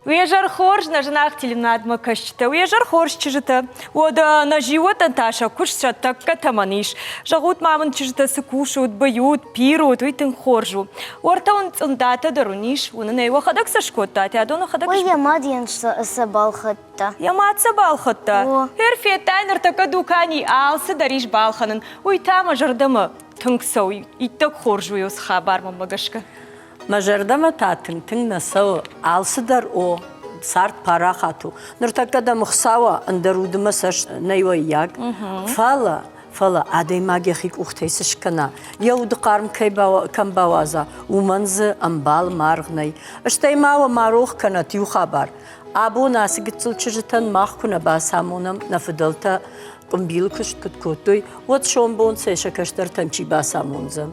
Уе зӕр хорз, нӕ зынаргъ телеуынадмӕ кӕсджытӕ, уе зӕр хорз чызджытӕ. Уӕдӕ нӕ зиууӕттӕн та сӕ куыст сӕ тӕккӕ тӕмӕн ис. Зӕгъут ма мын, чызджытӕ цы кусут, быйут, пирут, уый тынг хорз у. Уӕртӕ уын цъындатӕ дӕр уын ис, уынын ӕй уӕхӕдӕг цы скодтат, адон уӕхӕдӕг Ой, йӕ мад йын сӕ балхӕдта. Йӕ мад сӕ балхӕдта? Хер федтай, ныртӕккӕ дукани алцы дӕр ис балхӕнын. Уый та мӕ зӕрдӕмӕ тынг цӕуы, иттӕг хорз у уыцы хабар мӕнмӕ гӕсгӕ. Мӕ зӕрдӕмӕ та тынг-тынг нӕ цӕуы. Алцыдӕр о, цард парахат у. Ныртӕккӕ дӕм Хуыцауа ӕндӕр удмӕ цӕст нӕй уӕййаг. Фӕлӕ, фӕлӕ адӕймаг йӕхи къухтӕй цы скӕна, йӕ уды хъарм кӕй кӕм бауадза, уымӕн дзы ӕмбал маргъ нӕй. Стӕй ма уӕ ма рох кӕнӕт иу хабар. Абон ацы гыццыл чызджытӕн мах куы нӕ бацамонӕм, нӕ фыдӕлтӕ къуымбилы куыст куыд кодтой, уӕд сомбон сӕ сӕ кӕстӕртӕн чи бацамондзӕн?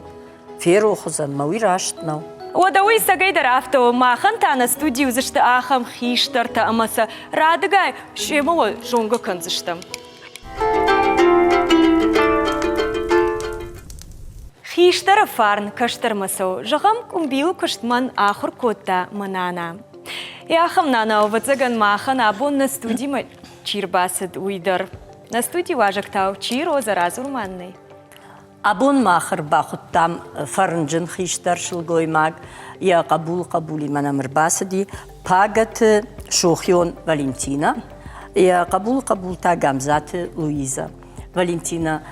Ферох уыдзӕн мӕ уый раст нӕу. Уӕдӕ уый цӕгӕйдӕр афтӕ у. Махӕн та нӕ студийы уыдзысты ахӕм хистӕртӕ ӕмӕ сӕ радыгай семӕ уӕ зонгӕ кӕндзыстӕм. Хистӕры фарн кӕстӕрмӕ цӕуы. Зӕгъӕм, къуымбилы куыст мӕн ахуыр кодта мӕ нана. Йӕ ахӕм нана, ӕвӕццӕгӕн, махӕн абон нӕ студимӕ чи рбацыд, уый дӕр. Нӕ студийы уазӕг та чи, Роза, радзур ма нын. Абон мах ӕрбахуыдтам фӕрнджын хистӕр сылгоймаг, йӕ хъӕбулы хъӕбулимӕ нӕм ӕрбацыди Пагӕты Сохион Валентинӕ, йӕ хъӕбулы хъӕбул та Гамзаты Луизӕ. Валентинӕ,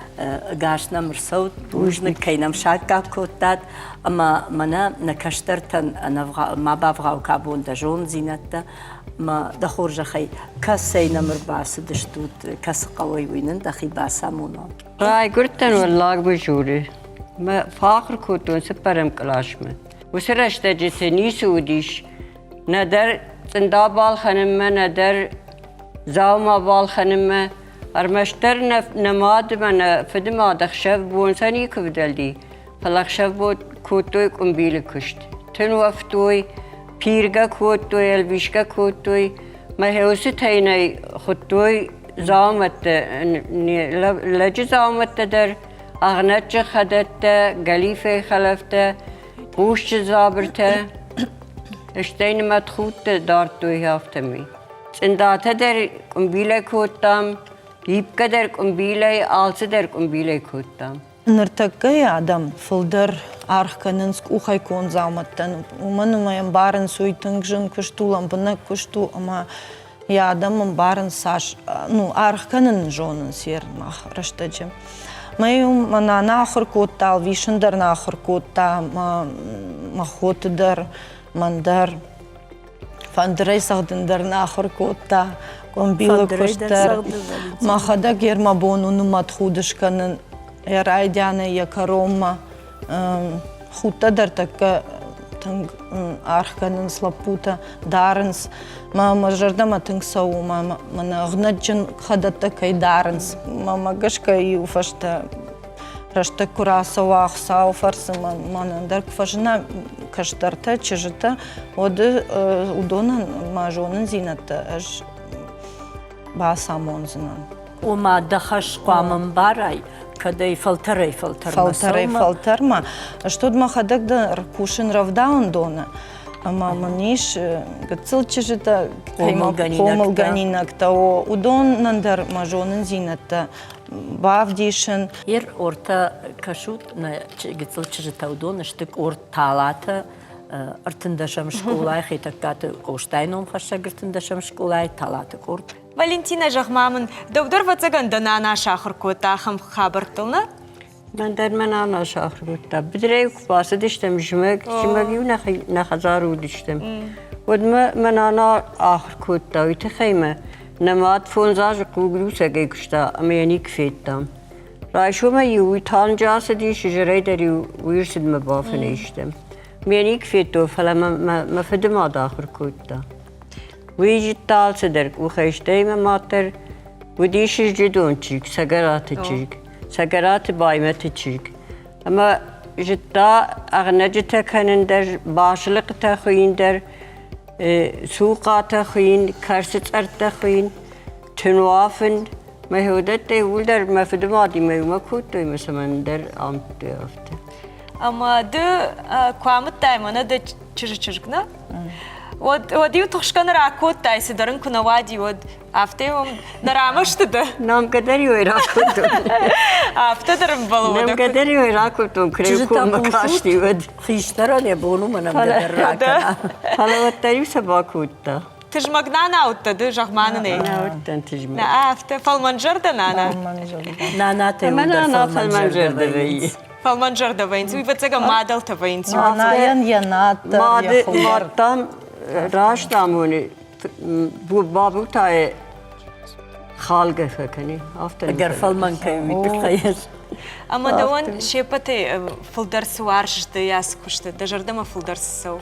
ӕгас нӕм ӕрцӕут, бузныг, кӕй нӕм саккаг кодтат ӕмӕ мӕнӕ нӕ кӕстӕртӕн ма бавгъау кӕ дӕ зонддзинӕдтӕ мӕ дӕ хорзӕхӕй, кӕцӕй нӕм ӕрбацыдыстут, кӕцы хъӕуӕй, уый нын дӕхи бацамонон. Райгуырдтӕн Уӕллаг Мызуры. Мӕ фӕахуыр кодтон цыппӕрӕм къласмӕ. Уыцы рӕстӕджыты ницы уыдис, нӕдӕр цъында балхӕнынмӕ, нӕдӕр дзаума балхӕнынмӕ. Ӕрмӕстдӕр нӕ, нӕ мадмӕ, нӕ фыдымад ӕхсӕв-бон сӕ никуы вдӕлди, фӕлӕ ӕхсӕв-бон кодтой къуымбилы куыст. Тын уӕфтой, пиргӕ кодтой, ӕлвисгӕ кодтой. Мӕ уыцы тӕйнӕй хуыдтой дзаумӕттӕ, лӕджы дзаумӕттӕ дӕр, ӕгънӕджы хӕдӕттӕ, галифейы хӕлӕфтӕ, хъусджы дзабыртӕ, стӕй нымӕтхудтӕ дардтой афтӕмӕй. Цъындатӕ дӕр къуымбилӕй кодтам, ипкӕ дӕр къуымбилӕй, алцыдӕр къуымбилӕй кодтам. Ныртӕккӕйы адӕм фылдӕр аргъ кӕнынц къухӕй конд дзаумӕттӕн, уымӕн ӕмӕ ӕмбарынц, уый тынг зын куыст у, лӕмбынӕг куыст у ӕмӕ йӕ адӕм ӕмбарынц цас, ну, аргъ кӕнын зонынц йе рмах рӕстӕджы. Мӕ-иу мӕ нана ахуыр кодта, ӕлвисын дӕр нӕ ахуыр кодта, мӕ, мӕ хоты дӕр, мӕн дӕр. Фӕндырӕй цӕгъдын дӕр нӕ ахуыр кодта, къуымбилы куыст дӕр. Мӕхӕдӕг йе мӕ бон у нымӕтхуд скӕнын йӕ райдианӕй йӕ кӕронмӕ. Худтӕ дӕр тӕккӕ тынг аргъ кӕнынц лӕппутӕ, дарынц. Мӕ мӕ зӕрдӕмӕ тынг цӕуы, мӕ мӕнӕ ӕгънӕджджын хӕдӕттӕ кӕй дарынц. Мӕ гӕсгӕ иу фӕстӕ рӕстӕг куы рацӕуа Хуыцауы фӕрцы мӕнӕн дӕр куы фӕзына кӕстӕртӕ, чызджытӕ, уӕд уыдонӕн мӕ зонындзинӕдтӕ ӕз бацамондзынӕн. Ома дӕ хӕс хъуамӕ мбарай, кӕд ӕй фӕлтӕрӕй фӕлтӕрмӕ Фӕлтӕрӕй фӕлтӕрмӕ. Ӕз тут мӕхӕдӕг дӕр кусын рӕвдауӕндоны, ӕмӕ мын ис гыццыл чызджытӕ, хъомылгӕнинӕгтӕ, уыдонӕн дӕр мӕ зонындзинӕдтӕ бавдисын. Ер ортӕ кӕсут, нӕ гыццыл чызджытӕ уыдон сты къорд талатӕ ӕртындӕсӕм скъолайы Хетӕгкаты Къостайы номхӕссӕг ӕртындӕсӕм скъолайы талаты къорд. Валентинӕ, зӕгъ-ма мын, дӕу дӕр ӕвӕццӕгӕн дӕ нана сахуыр кодта ахӕм хабӕрттыл, нӕ? Мӕн дӕр мӕ нана сахуыр кодта. Быдырӕй куы бацыдыстӕм зымӕг, зымӕг-иу нӕ хӕдзары уыдыстӕм. Уӕд мӕ мӕ нана ахуыр кодта, уый тыххӕй мӕ Нӕ мад фондз азы хъугдуцӕгӕй куыста ӕмӕ йӕ никуы федтам. Райсомӕй-иу уый талынджы ацыдис, изӕрӕй дӕр-иу уый ӕрцыдмӕ бафынӕй стӕм. Мӕ никуы федтон, фӕлӕ мӕ мӕ фыды мад ахуыр кодта. Уый зыдта алцыдӕр къухӕй, стӕй мӕ мад дӕр уыдис Зджыдон чызг, Цӕгӕраты чызг, Цӕгӕраты Баймӕты чызг. Ӕмӕ зыдта ӕгънӕджытӕ кӕнын дӕр, басылыхъытӕ хуыйын дӕр, цухъатӕ хуыйын, кӕрцы цъӕрттӕ хуыйын, тынуафын. Мӕ уыдӕттӕ иууылдӕр мӕ фыдымадимӕ иумӕ кодтой ӕмӕ цӕмӕндӕр амыдтой афтӕ. Ӕмӕ ды куы амыдтай мӕнӕ дӕ чызджы чызг, нӕ? Уӕд, уӕд-иу тыхсгӕ нӕ ракодтай, цыдӕр ын куы нӕ уади, уӕд афтӕ уӕм нӕ рамӕсты дӕ? Нӕмгӕ дӕр-иу ӕй ракодтон. Афтӕ дӕр ӕмбӕлы уӕдӕ. Нӕмгӕ дӕр-иу ӕй ракодтон, куы коммӕ касти, уӕд. Хистӕрӕн йӕ бон у мӕ нӕмгӕ дӕр ракӕна. Фӕлӕ уӕддӕр-иу сӕ бакодта. Тызмӕг нана уыдтӕ ды, зӕгъ-ма нын ӕй. Нӕ уыдтӕн тызмӕг. Нӕ, афтӕ фӕлмӕнзӕрдӕ нана. Нанатӕ Ӕмӕ нана фӕлмӕнзӕрдӕ вӕййы. Фӕлмӕнзӕрдӕ вӕййынц, уый ӕвӕццӕгӕн мадӕлтӕ вӕййынц. Нанайӕн йӕ над дӕр, йӕ фылдӕр. Мадтам раст амоны, бабу та халгӕ фӕкӕны, афтӕ. Ӕгӕр фӕлмӕн кӕй уый тыххӕй ӕз. Ӕмӕ дӕуӕн се ппӕтӕй фылдӕр цы уарзыс ды ацы куысты, дӕ зӕрдӕмӕ фылдӕр цы цӕуы?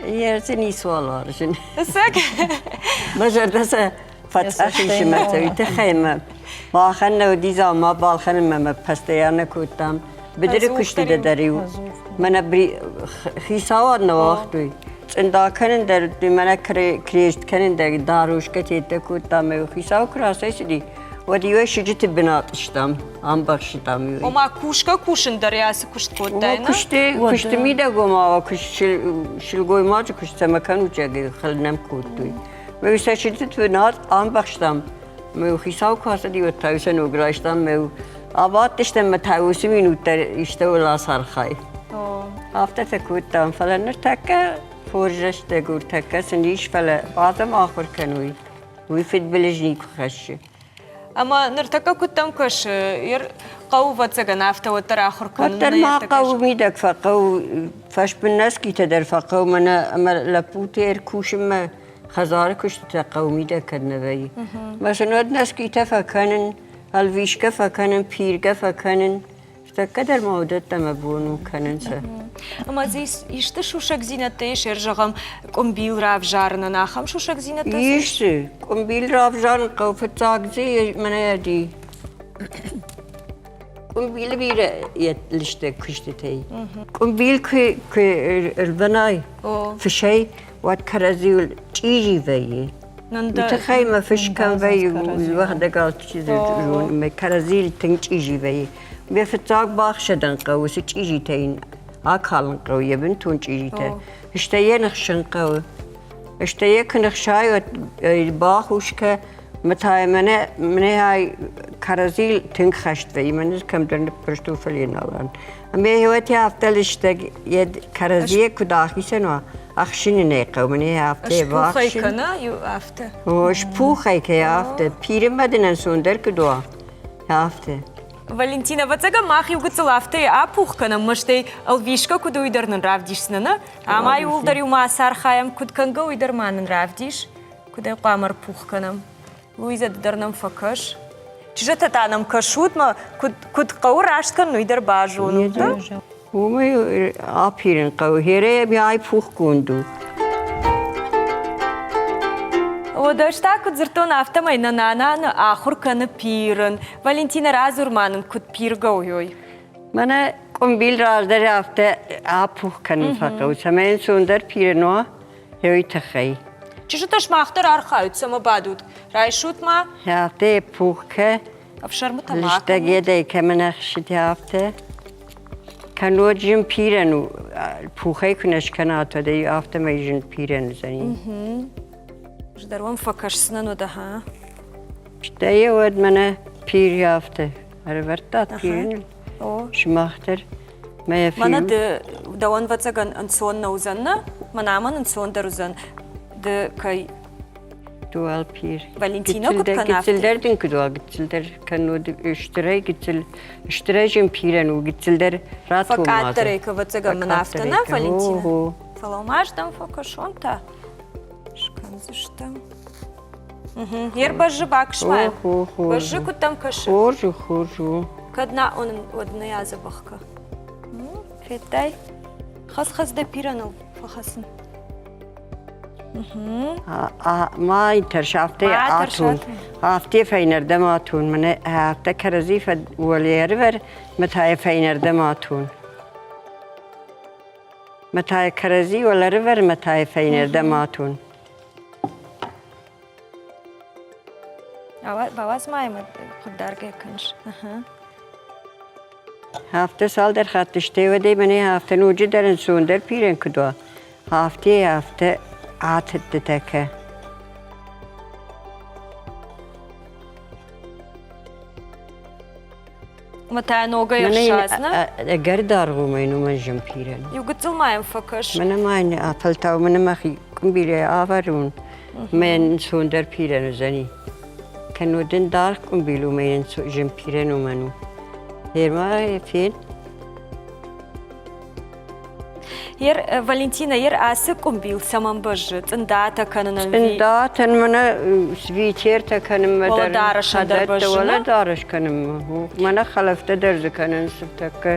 Йе цы ницуал уарзын. Ӕцӕг? Мӕ зӕрдӕ сӕ фӕцъӕх ис мӕ уый тыххӕй мӕ махӕн нӕ уыди дзаума балхӕнынмӕ мӕ постоянно кодтам. Быдыры куыстытӕ дӕр-иу мӕнӕ хицауад нӕ уагътой. Цъында кӕнын дӕр мӕнӕ крест кӕнын дӕр дарушкӕ теттӕ кодтам. Мӕ хицау куы рацӕйцыди, уӕд-иу ӕй сыджыты бын атъыстам, амбӕхстам. Ома кусгӕ кусын дӕр ацы куыст кодтай, нӕ? Куысты, куысты мидӕг ома куыст сылгоймаджы куыст цӕмӕ кӕнут, хыл нӕм кодтой. Мӕ сӕ сыджыты бынат амбӕхстам. Мӕ хицау куы ацыди, уӕд та сӕ ног райстам. Мӕ абадтыстӕм мӕ та уыцы минут дӕр истӕуыл ацархай. Афтӕтӕ кодтам, фӕлӕ ныртӕккӕ хорз рӕстӕг у, тӕккӕ сын ис, фӕлӕ адӕм ахуыр кӕной. Уый фыдбылыз никуы хӕссы. Ӕмӕ ныртӕккӕ куыд дӕм кӕсы, хъӕуы ӕвӕццӕгӕн афтӕ уӕддӕр ахуыр кӕнын? Уӕддӕр ма хъӕуы мидӕг фӕхъӕуы, фӕсбын наскитӕ дӕр фӕхъӕуы мӕнӕ ӕмӕ лӕппуты ӕркусынмӕ хӕдзары куыстытӕ хъӕуы мидӕг кӕд нӕ вӕййы. Мӕ сын уӕд наскитӕ фӕкӕнын, ӕлвисгӕ фӕкӕнын, пиргӕ фӕкӕнын. Тӕккӕ дӕр ма уыдӕттӕ мӕ бон у кӕнын сӕ. Ӕмӕ дзы исты сусӕгдзинӕдтӕ ис, ӕрзӕгъӕм, къуымбил равзарынӕн ахӕм сусӕгдзинӕдтӕ Ис дзы. Къуымбил равзарын хъӕуы фыццаг дзы мӕнӕ ди. Къуымбилы бирӕ лыстӕг куыстытӕй. Къуымбил куы ӕрбанай фысӕй, уӕд кӕрӕдзиуыл чъизи вӕййы. Уый тыххӕй мӕ фыс кӕм вӕййы, уӕхӕдӕг алчи зоны, мӕ кӕрӕдзийыл тынг чъизи вӕййы. Мӕ фыццаг бахсӕдӕн хъӕуы, уыцы чъизитӕ йын акалын хъӕуы, йӕ бынтон чъизитӕ. Стӕй йӕ ныхсын хъӕуы. Стӕй йӕ куы ныхсай, уӕд бахус кӕ, мӕ та мӕнӕ мӕнӕ ай кӕрӕдзийыл тынг хӕст вӕййы, мӕнӕ кӕмдӕр ныппырстон, фӕлӕ нал ан. Ӕмӕ уӕд афтӕ лыстӕг йӕ кӕрӕдзийӕ куыд ахицӕн уа, ӕхсынын ӕй хъӕуы, мӕнӕ афтӕ Спухӕй кӕна, афтӕ. О, спухӕй кӕй афтӕ. Пирынмӕ дын ӕнцондӕр куыд уа, афтӕ. Валентина, ӕвӕццӕгӕн мах иу гыццыл афтӕ апух кӕнӕм, мӕстӕй ӕлвисгӕ куыд уый дӕр нын равдисдзынӕ, нӕ? Ӕмӕ иууылдӕр иумӕ ацархайӕм, куыд кӕнгӕ, уый дӕр ма нын равдис, куыд ӕй хъуамӕ ӕрпух кӕнӕм. Луизӕ, ды дӕр нӕм фӕкӕс. Чызджытӕ та нӕм кӕсут мӕ, куыд, куыд хъӕуы раст кӕнын, уый дӕр базонут. Уымӕй апирын хъӕуы, херӕй ай пухгонд у. Уӕдӕ ӕз та куыд дзырдтон, афтӕмӕй нӕ нана нӕ ахуыр кӕны пирын. Валентина, радзур ма нын, куыд пиргӕ у уый? Мӕнӕ къуымбил раздӕр афтӕ апух кӕнын фӕхъӕуы, цӕмӕй ӕнцондӕр пирын уа, уый тыххӕй. Чызджытӕ сымах дӕр архайут, цӕмӕ бадут? Райсут ма. Афтӕ пух кӕ, Ӕфсӕрмытӕ ма лыстӕг едӕй кӕмӕн ӕхсыди, афтӕ. Кӕннод зын пирӕн у, пухӕй куы нӕ скӕнат, уӕд ӕй афтӕмӕй зын пирӕн уыдзӕни. Ӕз дӕр уӕм фӕкӕсдзынӕн уӕд, аха. Стӕй уӕд мӕнӕ пири афтӕ ӕрӕвӕрдтат пириныл. Сымах дӕр. Мӕнӕ ды дӕуӕн ӕвӕццӕгӕн ӕнцон нӕ уыдзӕн, нӕ? Мӕнӕ амӕн ӕнцондӕр уыдзӕн. Ды кӕй Дуал пир. Валентина куыд кӕна? Гыццылдӕр дын куыд уа, гыццылдӕр кӕннод стырӕй гыццыл стырӕй зын пирӕн у, гыццылдӕр ратон Фӕкъаддӕрӕй ӕвӕццӕгӕн мын афтӕ нӕ, Валентина? Фӕлӕ ма ӕз фӕкӕсон та. Скӕндзыстӕм. Ер бӕззы баксмӕ. Бӕззы куыд дӕм кӕсы? Хорз у, хорз у. Кӕд нӕ уӕд нӕ адзӕбӕх кӕ. Федтай? Хӕц-хӕц дӕ пирӕныл фӕхӕцын. Ма тӕрс, афтӕ атон. Афтӕ фӕйнӕрдӕм атон. Мӕнӕ афтӕ кӕрӕдзи уӕле ӕрывӕр, мӕ та йӕ фӕйнӕрдӕм атон. Мӕ та йӕ кӕрӕдзи уӕле ӕрывӕр, мӕ та йӕ фӕйнӕрдӕм атон. Бауадз ма йӕм хъуыддаргӕ кӕныс. Афтӕ цалдӕр хатты стӕй уӕдӕй мӕнӕ афтӕ ноджыдӕр ӕнцондӕр пирӕн куыд уа. Афтӕ афтӕ атыдтытӕ кӕ. Ӕмӕ та ногӕй ӕрсадз, нӕ? Ӕгӕр даргъ у мӕн уымӕн зын пирӕн. Иу гыццыл ма йӕм фӕкӕс. Мӕнӕ ма йын фӕлтау мӕнӕ мӕхи къуымбилӕй авӕрон, мӕн ӕнцондӕр пирӕн уыдзӕни. Кӕннод ын даргъ къуымбил у, мӕн зын пирӕн уымӕн у. Гъер-ма фен. Ер, Валентина, ер ацы къуымбил цӕмӕн бӕззы? Цъындатӕ кӕнынӕн? Цъындатӕн мӕнӕ свитертӕ кӕнынмӕ дӕр. Уӕлӕдарӕсӕн дӕр бӕззы? Уӕлӕдарӕс кӕнынмӕ. Мӕнӕ хӕлӕфтӕ дӕр дзы кӕнынц тӕккӕ.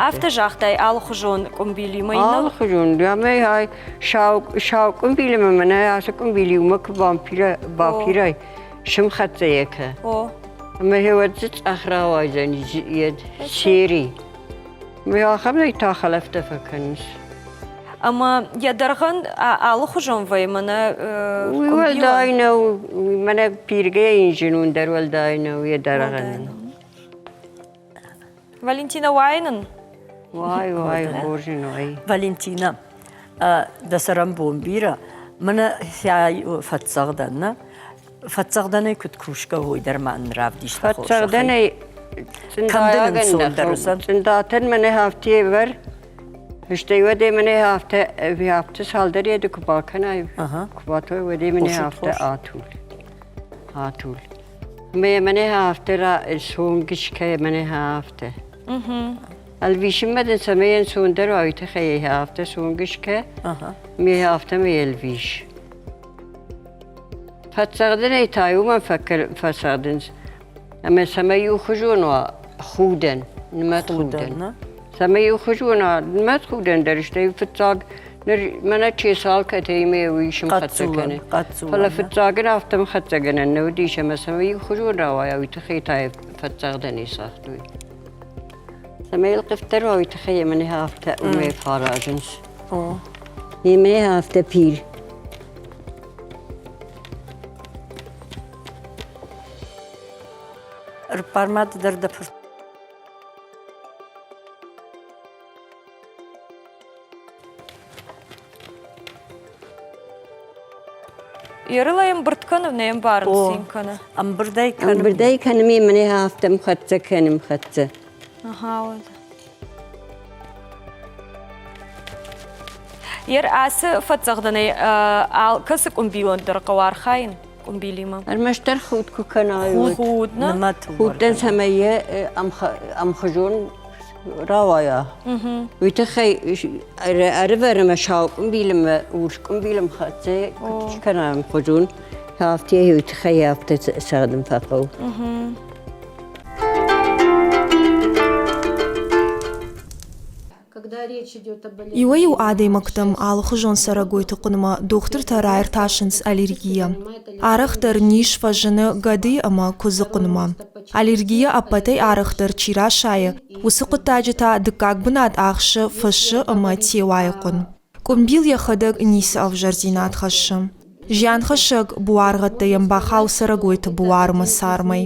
Афтӕ загътай алыхуызон къуымбилимӕ? Алыхуызон. Ӕмӕ ай сау, сау къуымбилимӕ мӕнӕ ацы къуымбил иумӕ куы бампирай, сымхӕццӕ йӕ кӕ. Ӕмӕ уӕд дзы цъӕх рауайдзӕн йӕ сери. Ахӕмӕй та хӕлӕфтӕ фӕкӕнынц. Ӕмӕ йӕ дӕргъӕн алыхуызон вӕййы мӕнӕ Уый уӕлдай нӕу, мӕнӕ пиргӕ инженон дӕр уӕлдай нӕу йӕ дӕргъӕн. Валентина, уайы нын? Уай, уай, хорз ын уай. Валентина, дӕ цӕрӕнбон бирӕ. Мӕнӕ фӕццӕгъдӕн, нӕ? Фӕццӕгъдӕнӕй куд кусгӕ, уой дӕр ма ын равдиста. Фӕццӕгъдӕнӕй цъындатӕн мӕнӕ афтӕ ӕвӕр, стӕй уӕдӕ мӕнӕ афтӕ афтӕ цалдӕр еды куы бакӕнай, куы батой, уӕдӕ мӕнӕ афтӕ атул. Атул. Мӕ мӕнӕ афтӕ сонг скӕ мӕнӕ афтӕ. Ӕлвисынмӕ дын цӕмӕй ӕнцондӕр уа, уый тыххӕй афтӕ сонг скӕ, ме афтӕмӕй ӕлвис. Фӕцӕгъдынӕй та уымӕн фӕцӕгъдынц, ӕмӕ цӕмӕй иухуызон уа худӕн, нымӕт худӕн. Цӕмӕй иухуызон уа нымӕт худӕн дӕр, стӕй фыццаг ныр мӕнӕ чесалкӕтӕй уый сымхӕццӕ кӕны. Фӕлӕ фыццагын афтӕ мхӕццӕгӕнӕн нӕ уыдис, ӕмӕ цӕмӕй иухуызон рауайа, уый тыххӕй та фӕцӕгъдӕнӕй цагътой. Цӕмӕй ӕлхъывддӕр уа, уый тыххӕй ӕмӕ нӕ афтӕ уымӕй фӕаразынц. Немӕ афтӕ пир. Ӕрбармӕ дӕр дӕ фырт. Ерылӕй ӕмбырд кӕны, нӕ ӕмбарын цин кӕны. Ӕмбырдӕй кӕны. Ӕмбырдӕй кӕны, ме мӕнӕ афтӕ мхӕццӕ кӕны, мхӕццӕ. Ага, вот. Ер ацы фӕтдзӕгъдӕнӕй алкӕцы къуымбилон дӕр хъӕуы архайын къуымбилимӕ. Ӕрмӕстдӕр худ куы кӕнай, Худ, нӕ? Худтӕн цӕмӕй йӕ ӕмхуызон рауайа. Уый тыххӕй ӕрывӕрӕмӕ сау къуымбилимӕ, урс къуымбилым хӕццӕ куыд кӕна ӕмхуызон, афтӕ уый тыххӕй афтӕ цӕгъдын фӕхъӕуы. Иуӕй-иу адӕймӕгтӕм алыхуызон цӕрӕгойты хъуынмӕ дохтыртӕ раиртасынц аллергийӕ. Арӕхдӕр низ фӕзыны гӕдыйы ӕмӕ куыдзы хъуынмӕ. Аллергийӕ ӕппӕтӕй арӕхдӕр чи расайы, уыцы хъуыддаджы та дыккаг бынат ахсы фысы ӕмӕ теуайы хъуын. Къуымбил йӕхӕдӕг ницы ӕвзӕрдзинад хӕссы. Зианхӕссӕг буаргъӕдтӕ йӕм бахауы цӕрӕгойты буармӕ цармӕй.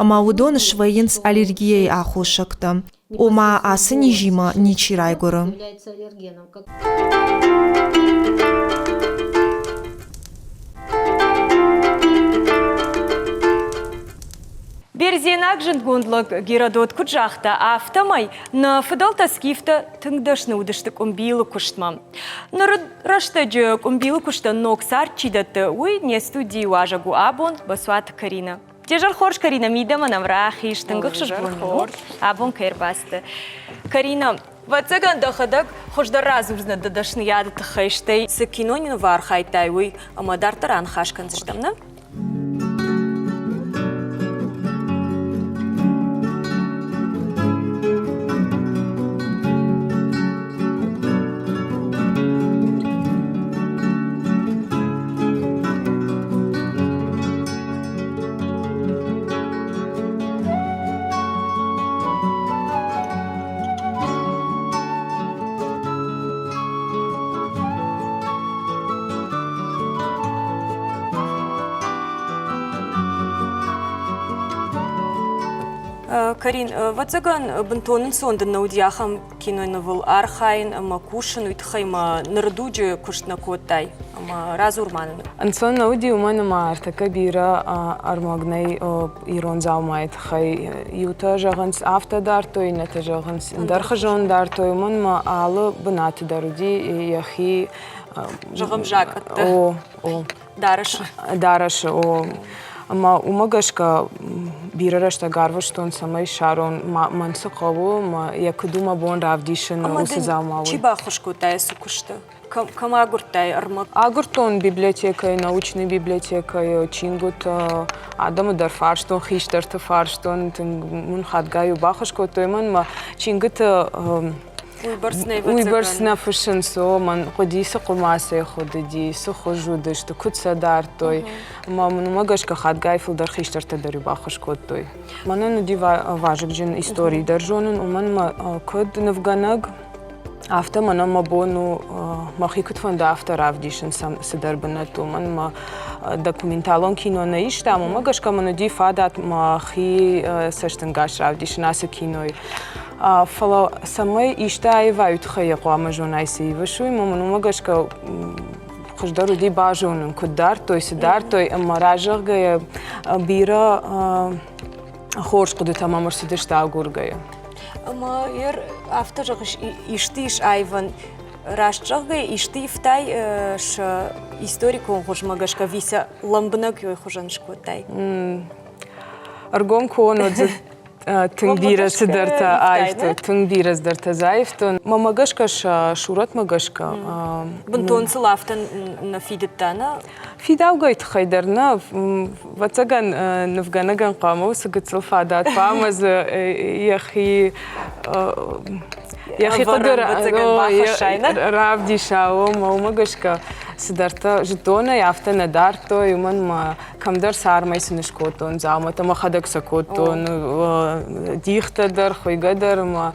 Ӕмӕ уыдон свӕййынц аллергийӕйы аххосӕгтӕ. Ома ацы низимӕ ничи райгуыры. Бердзенаг зындгонд лӕг Геродот куыд загъта, афтӕмӕй нӕ фыдӕлтӕ скифтӕ тынг дӕсны уыдысты къуымбилы куыстмӕ. Ныры рӕстӕджы къуымбилы куыстӕн ног цард чи дӕтты, уый не студийы уазӕг у абон Басуаты Каринӕ. Де зӕр хорз, Каринӕ, мидӕмӕ нӕм рахиз, тынг ӕхсызгон у, абон кӕй ӕрбацыдтӕ. Каринӕ, ӕвӕццӕгӕн дӕхӕдӕг хуыздӕр радзурдзынӕ дӕ дӕсныйады тыххӕй, стӕй цы кинонывы архайдтай, уый, ӕмӕ дарддӕр аныхас кӕндзыстӕм, нӕ? Карин, ӕвӕццӕгӕн, бынтон ӕнцон дын нӕ уыди ахӕм кинонывыл архайын ӕмӕ кусын, уый тыххӕй ма ныры дуджы куыст нӕ кодтай ӕмӕ радзур ма нын. Ӕнцон нӕ уыди, уымӕн ӕмӕ ӕртӕккӕ бирӕ ӕрмӕг нӕй ирон дзаумайы тыххӕй. Иутӕ зӕгъынц, афтӕ дардтой, иннӕтӕ зӕгъынц, ӕндӕрхуызон дардтой, уымӕн ӕмӕ алы бынаты дӕр уыди йӕхи Зӕгъӕм, закъӕттӕ. О, о. Дарӕсы. Дарӕсы, о. Ӕмӕ уымӕ гӕсгӕ бирӕ рӕстӕг арвыстон, цӕмӕй ссарон, мӕн цы хъӕуы, ӕмӕ йӕ куыд у мӕ бон равдисын уыцы дзаумауыл. Чи баххуыс кодта ацы куысты? Кӕм агуырдтай ӕрмӕг? Агуырдтон библиотекӕйы, научный библиотекӕйы чингуытӕ, адӕмы дӕр фарстон, хистӕрты фарстон, тынг мын хатгай-иу баххуыс кодтой мӕнмӕ. Чингуыты Уыйбӕрц нӕ фыссынц, о, мӕн хъуыди, цы хъуымацӕй хуыдыди, цы хуыз уыдысты, куыд сӕ дардтой. Ӕмӕ мын уымӕ гӕсгӕ хатгай фылдӕр хистӕртӕ дӕр-иу баххуыс кодтой. Мӕнӕн уыди вазыгджын истори дӕр зонын, уымӕн мӕ куыд нывгӕнӕг, афтӕ мӕнӕн мӕ бон у мӕхи куыд фӕнды, афтӕ равдисын цыдӕр бынӕтты, уымӕн мӕ документалон кино нӕ истам, уымӕ гӕсгӕ мын уыди фадат мӕхи цӕстӕнгас равдисын ацы кинойы. Фӕлӕ цӕмӕй исты аивайы тыххӕй йӕ хъуамӕ зонай, цы ивыс, уый мӕ уымӕ гӕсгӕ хуыздӕр уыди базонын, куыд дардтой, цы дардтой, ӕмӕ разӕгъгӕйӕ бирӕ хорз хъуыдытӕ мӕм ӕрцыдысты агургӕйӕ. Ӕмӕ ер афтӕ зӕгъыс, исты ис аивӕн, раст зӕгъгӕйӕ, исты ивтай сӕ историкон хуызмӕ гӕсгӕ ӕви сӕ лӕмбынӕг хуызӕн скодтай? Ӕргом куы уон, уӕд дзы тынг бирӕ цыдӕртӕ аивтон, тынг бирӕ цыдӕртӕ дзы аивтон. Мӕмӕ гӕсгӕ сӕ сурӕтмӕ гӕсгӕ. Бынтон сыл афтӕ нӕ фидыдта, нӕ? Фидаугӕй тыххӕй дӕр нӕ. Ӕвӕццӕгӕн, нывгӕнӕгӕн хъуамӕ уыцы гыццыл фадат хъуамӕ дзы йӕхи йӕхи хъуыды равдиса, уымӕ гӕсгӕ цыдӕртӕ зыдтон ӕй, афтӕ нӕ дардтой, уымӕн мӕ кӕмдӕр цармӕй сын скодтон дзаумӕттӕ, мӕхӕдӕг сӕ кодтон, дихтӕ дӕр, хуыйгӕ дӕр ӕмӕ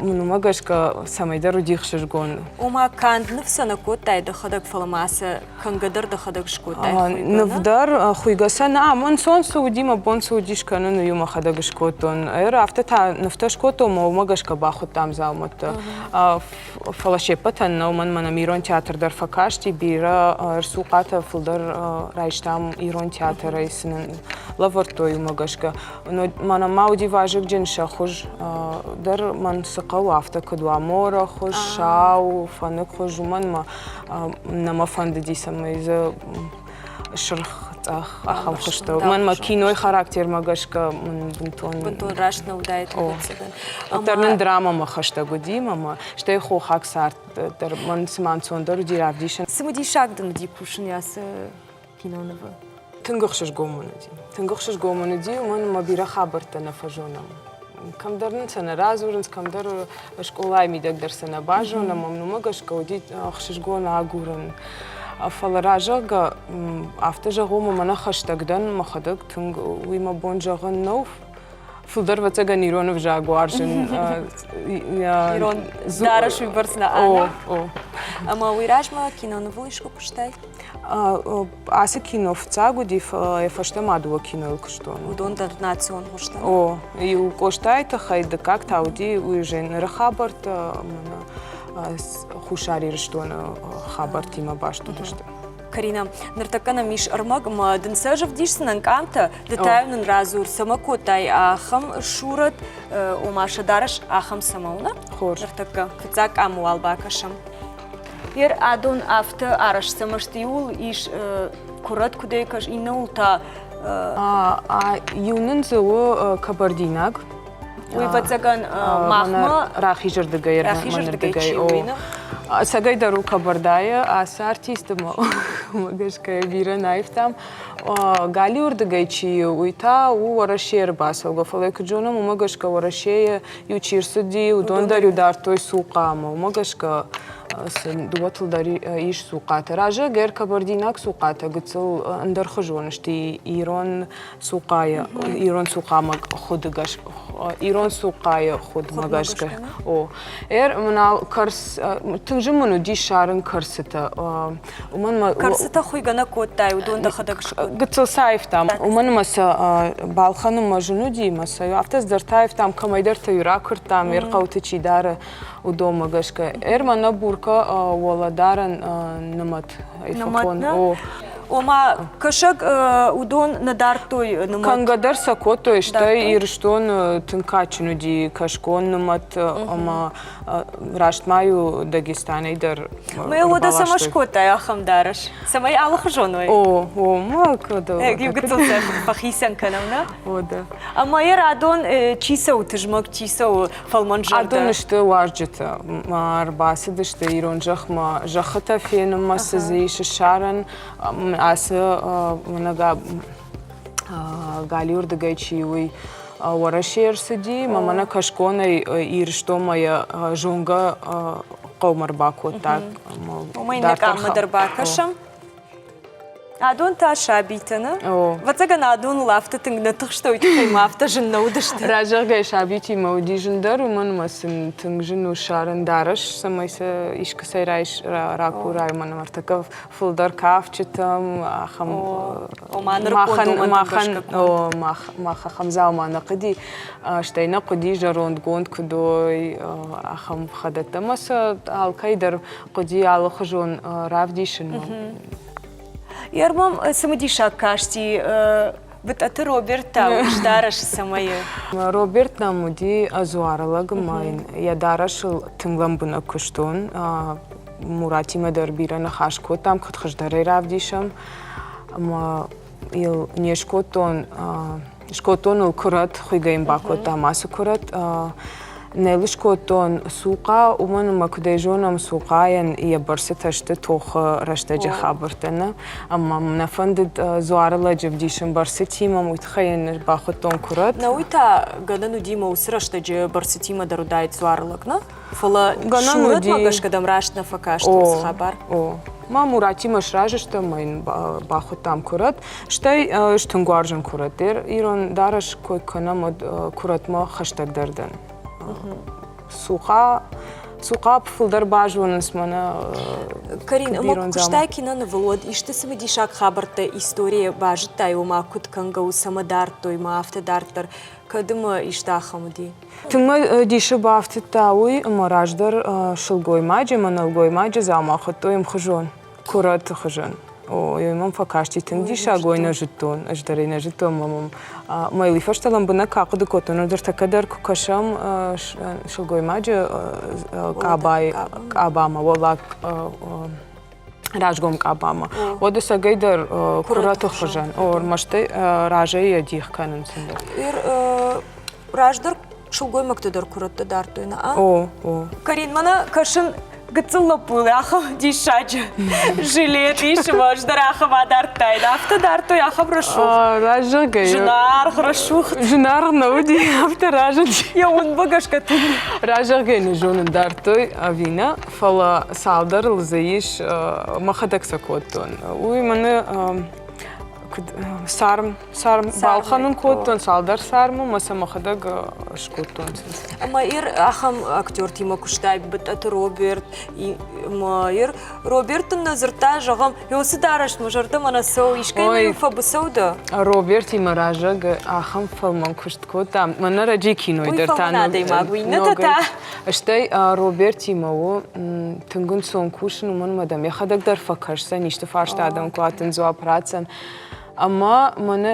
мын уымӕ гӕсгӕ цӕмӕйдӕр уыди ӕхсызгон. Ома канд ныв сӕ нӕ кодтай дӕхӕдӕг, фӕлӕ ма сӕ кӕнгӕ дӕр дӕхӕдӕг скодтай? Ныв дӕр, хуыйгӕ сӕ нӕ, ӕнцон цы уыди, мӕ бон цы уыди скӕнын, уый мӕхӕдӕг скодтон. Афтӕ та нывтӕ скодтон, ӕмӕ уымӕ гӕсгӕ бахуыдтам дзаумӕттӕ. Фӕлӕ се ппӕтӕн нӕу, мӕнмӕ нӕм ирон театр дӕр фӕкасти, бирӕ ӕрцухъатӕ фылдӕр райстам ирон театрӕй, цы нын лӕвӕрдтой, уымӕ гӕсгӕ. Мӕнӕн ма уыди вазыгджын сӕ хуыз дӕр, мӕн цы хъӕуы, афтӕ куыд уа, морӕ хуыз, сау, фӕныкхуыз, уымӕн мӕ нӕ мӕ фӕндыди, цӕмӕй дзы сырх, цъӕх ахӕм хуызтӕ. Мӕнмӕ кинойы характермӕ гӕсгӕ мын бынтон... Бынтон раст нӕ уыдаид, ӕвӕццӕгӕн. Уӕддӕр нын драмӕмӕ хӕстӕг уыди, ӕмӕ стӕй хохаг цард дӕр мӕн цыма ӕнцондӕр уыди равдисын. Цымыдисаг дын уыди кусын ацы кинонывы? Тынг ӕхсызгон мын уыди. Тынг ӕхсызгон мын уыди, уымӕн ӕмӕ бирӕ хабӕрттӕ нӕ фӕзонӕм. Кӕмдӕр нын сӕ нӕ радзурынц, кӕмдӕр скъолайы мидӕг дӕр сӕ нӕ базонӕм, ӕмӕ уымӕ гӕсгӕ уыди ӕхсызгон агурын. Фӕлӕ разӕгъгӕ, афтӕ зӕгъон, ӕмӕ мӕнӕ хӕстӕг дӕн, мӕхӕдӕг тынг уый мӕ бон зӕгъын нӕу. Фылдӕр ӕвӕццӕгӕн ирон ӕвзаг уарзын. Ирон дарӕс уыйбӕрц нӕ ӕнӕ. Ӕмӕ уый размӕ кинонывыл искуы куыстай? Ацы кино фыццаг уыди, фӕлӕ фӕстӕмӕ дыууӕ кинойыл куыстон. Уыдон дӕр национ хуызтӕ? О, иу Къостайы тыххӕй, дыккаг та уыди уый ныры хабӕрттӕ, Хуссар Ирыстоны хабӕрттимӕ баст уыдысты. Карина, ныртӕккӕ нӕм ис ӕрмӕг ӕмӕ дын сӕ ӕз ӕвдисдзынӕн къамтӕ, ды та нын радзур, цӕмӕ кодтай ахӕм сурӕт, ома сӕ дарӕс ахӕм цӕмӕ у, нӕ? Хорз. Ныртӕккӕ фыццаг къамы уал бакӕсӕм. Ер адон афтӕ арӕзт цӕмӕ сты, иуыл ис куырӕт куыдӕй кӕс, иннӕуыл та Иу нын дзы у кабардинаг. Уый ӕвӕццӕгӕн махмӕ рахизырдыгӕй рахизырдыгӕй чи у, Ӕцӕгӕй дӕр у Кабардайы ацы артисты уымӕ гӕсгӕ бирӕ нӕ аивтам. Галиуырдыгӕй чи у, уый та у Уӕрӕсейы ӕрбацӕугӕ, фӕлӕ куыд зонӕм, уымӕ гӕсгӕ Уӕрӕсейы иу чи рцыди, уыдон дӕр-иу дардтой цухъа ӕмӕ уымӕ гӕсгӕ. Дыууӕтыл дӕр ис цухъатӕ. Разӕгӕр кабардинаг цухъатӕ гыццыл ӕндӕрхуызон сты ирон цухъайы, ирон цухъамӕ худы гӕсгӕ, ирон цухъайы худмӕ гӕсгӕ. О, ӕр мынал кӕрц, тынг зын мын уыди ссарын кӕрцытӕ. Уымӕн мӕ Кӕрцытӕ хуыйгӕ нӕ кодтай, уыдон дӕхӕдӕг скодтай? Гыццыл сӕ аивтам, уымӕн ӕмӕ сӕ балхӕнынмӕ зын уыди, ӕмӕ сӕ афтӕ цыдӕртӕ аивтам, кӕмӕйдӕрты-иу ракуырдтам, йе рхъӕуты чи дары, уыдонмӕ гӕсгӕ. Ӕрмӕ нӕ буркӕ уӕлӕдарӕн нымӕт Нымӕт нӕ? Ома, кӕсӕг уыдон нӕ дардтой нымӕт? Кӕнгӕ дӕр сӕ кодтой, стӕй Ирыстоны тынг кадджын уыди кӕсгон нымӕт ӕмӕ раст ма-иу Дагестанӕй дӕр Мӕ уӕдӕ цӕмӕ скодтай ахӕм дарӕс? Цӕмӕй алыхуызон уой? О, о, ма кӕд. Иу гыццыл сӕ фӕхицӕн кӕнӕм, нӕ? О, да. Ӕмӕ йӕ радон чи цӕуы тызмӕг, чи цӕуы фӕлмӕнзӕрдӕ? Адон сты уазджытӕ. Ӕрбацыдысты ирон зӕхмӕ зӕххытӕ фенынмӕ, цы дзы ис ссарӕн. Ацы галиуырдыгӕй чи уый Уӕрӕсе ӕрцыди, мӕ мӕнӕ кӕсгонӕй Ирыстонмӕ йӕ зонгӕ хъӕумӕ ӕрбакодта. Уымӕй нӕ къаммӕ дӕр бакӕсӕм. Адон та сабитӕ, нӕ? Ӕвӕццӕгӕн, адоныл афтӕ тынг нӕ тыхстой, тыххӕй ма афтӕ зын нӕ уыдысты. Разӕгъгӕй сабитимӕ уыди зындӕр, уымӕн ӕмӕ сын тынг зын у ссарын дарӕс, цӕмӕй сӕ искӕцӕй ракурай, уымӕн ӕмӕ ӕртӕккӕ фылдӕр кафджытӕм, ахӕм Ома нырыккон домӕнтӕм гӕсгӕ конд. Мах ахӕм дзаума нӕ хъуыди, стӕй нӕ хъуыди зӕрондгонд куыд уой, ахӕм хӕдӕттӕ ӕмӕ сӕ алкӕй дӕр хъуыди алыхуызон равдисынмӕ. Ермом цымыдисаг касти Бытъаты Роберт та уый дарӕсы цӕмӕй? Роберт нӕм уыди дзуары лӕг ӕмӕ йын йӕ дарӕсыл тынг лӕмбынӕг куыстон. Муратимӕ дӕр бирӕ ныхас кодтам, куыд хуыздӕрӕй равдисӕм. Ӕмӕ йыл не скодтон, скодтон ыл куырӕт, хуыйгӕ йын бакодтам ацы куырӕт. Нӕ йыл скодтон цухъа, уымӕн ӕмӕ куыд ӕй зонӕм, цухъайӕн йӕ бӕрцытӕ сты тохы рӕстӕджы хабӕрттӕ, нӕ? Ӕмӕ нӕ фӕндыд дзуары лӕджы вдисын бӕрцытимӕ, уый тыххӕй йын бахуыдтон куырӕт. Нӕ уый та гӕнӕн уыди мӕ уыцы рӕстӕджы бӕрцытимӕ дӕр уыдаид дзуары лӕг, нӕ? Фӕлӕ сурӕтмӕ гӕсгӕ дӕм раст нӕ фӕкаст уыцы хабар. О, ма Муратимӕ сразы стӕм ӕмӕ йын бахуыдтам куырӕт. Стӕй ӕз тынг уарзын куырӕт. Ирон дарӕс кой кӕнӕм, уӕд куырӕтмӕ хӕстӕгдӕр дӕн. Цухъа цухъа фылдӕр базонынц мӕнӕ. Карин, ӕмӕ куы куыстай кинонывыл, уӕд исты цымыдисаг хабӕрттӕ историйӕ базыдтай, ома куыд кӕнгӕ у, цӕмӕ дардтой ма афтӕ дарддӕр, кӕд ӕмӕ исты ахӕм уыди? Тынг мӕ дисы бафтыдта уый, ӕмӕ раздӕр сылгоймаджы ӕмӕ нӕлгоймаджы дзаума хуыдтой ӕмхуызон, куырӕты хуызӕн. Ой, мӕм фӕкасти тынг диссаг, ой, нӕ зыдтон, ӕз дӕр ӕй нӕ зыдтон, ӕмӕ мӕм мӕ уый фӕстӕ лӕмбынӕг куы ахъуыды кодтон, ныртӕккӕ дӕр куы кӕсӕм сылгоймаджы къабайы къабамӕ, уӕллаг разгом къабамӕ, уӕд ӕцӕгӕй дӕр куырӕты хуызӕн, ӕрмӕст разӕй йӕ дих кӕнынц ӕндӕр. Раздӕр сылгоймӕгтӕ дӕр куырӕттӕ дардтой, нӕ? О, о. Карин, мӕнӕ кӕсын гыццыл лӕппуйыл ахӕм диссаджы жилет ис, ӕмӕ ӕз дӕр ахӕм адардтаин. Афтӕ дардтой ахӕм рӕсугъд. Раззагӕй. Зынаргъ, рӕсугъд. Зынаргъ нӕ уыди, афтӕ разынди. Йӕ уындмӕ гӕсгӕ тынг. Разӕгӕй нӕ зонын дардтой ӕви нӕ, фӕлӕ цалдӕрыл дзы ис, мӕхӕдӕг сӕ кодтон. Уый мӕнӕ куыд царм царм балхӕнын кодтон, цалдӕр цармы ӕмӕ сӕ мӕхӕдӕг скодтон. Ӕмӕ ир ахӕм актертимӕ куыстай, Бытъаты Роберт, ӕмӕ ир Роберт дын нӕ дзырдта, зӕгъӕм, уыцы дарӕс мӕ зӕрдӕмӕ нӕ цӕуы, искӕимӕ фӕбыцӕу дӕ? Робертимӕ разӕг ахӕм фӕлмӕн куыст кодтам. Мӕнӕ раджы кинойы дӕр та адӕймаг, уый иннӕтӕ та. Стӕй Робертимӕ у тынг ӕнцон кусын, уымӕн ӕмӕ дӕм йӕхӕдӕг дӕр фӕкӕсдзӕн, исты фарста адӕм куы атын дзуапп ратдзӕн. Ӕмӕ мӕнӕ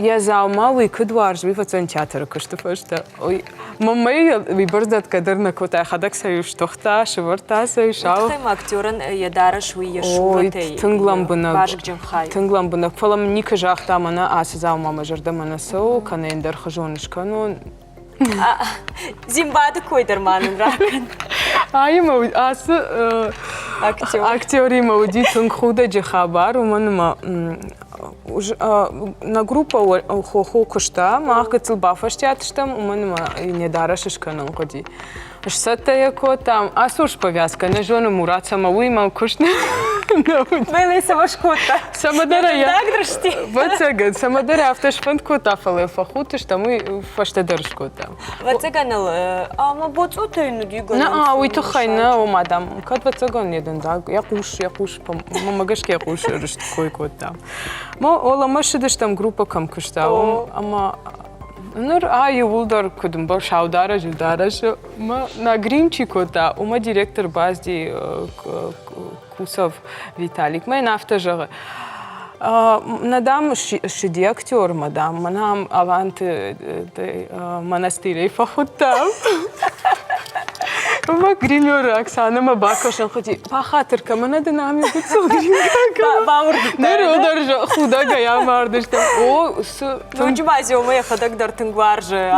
йӕ дзаума уый куыд уарзы, уый фӕцӕн театры куысты фӕстӕ. Ой, мамӕ уый бӕрц дӕтгӕ дӕр нӕ кодта, йӕхӕдӕг сӕ-иу стыхта, сывӕрдта сӕ сау. Тыххӕй ма актерӕн йӕ дарӕс уый йӕ сурӕтӕй тынг лӕмбынӕг, вазыгджын хай. Тынг лӕмбынӕг, фӕлӕ мын никуы загъта, мӕнӕ ацы дзаума мӕ зӕрдӕмӕ нӕ цӕуы, кӕнӕ ӕндӕр хуызон скӕнон. Зимбады кой дӕр ма нын ракӕн. Аимӕ ацы актеримӕ уыди тынг худӕджы хабар, уымӕн ӕмӕ нӕ группӕ хохо куыста, мах гыццыл бафӕстиат стӕм, уымӕн ӕмӕ йын йӕ дарӕс скӕнын хъуыди. Сцӕттӕ йӕ кодтам. Ацы урс повязкӕ нӕ зоны Мурат, цӕмӕ уый мӕ куыст нӕ уыд. Мӕнӕ цӕмӕ скодта? Цӕмӕдӕр ӕй Дӕндаг Ӕвӕццӕгӕн, цӕмӕдӕр афтӕ сфӕнд кодта, фӕлӕ фӕхудтыстӕм, уый фӕстӕдӕр скодтам. Ӕвӕццӕгӕн ыл ӕмӕ боцъотӕ йын уыди Нӕ, уый тыххӕй нӕ, ома, дам, кӕд ӕвӕццӕгӕн йӕ дӕндаг, йӕ хъус, йӕ хъус, мӕ гӕсгӕ йӕ хъус рыст кой кодта. Ма оламӕ ссыдыстӕм группӕ кӕм куыста, уым ӕмӕ Ныр а иууылдӕр куыд ӕмбал саударӕджы дарӕсы мӕ нӕ грим чи кодта, уымӕ директор базди Кусов Виталик. Мӕ йын афтӕ зӕгъы, нӕ дам ссыди актер, мадам, мӕнӕ ам Аланты монастырӕй фӕхуыдтам. Мӕ гример Оксанамӕ бакӕсын хуыди, бахатыр кӕ, мӕнӕ дын ам иу гыццыл грим Ныр дӕр худӕгӕй амардыстӕм. О, цы Ноджы ма Зёма йӕхӕдӕг дӕр тынг уарзы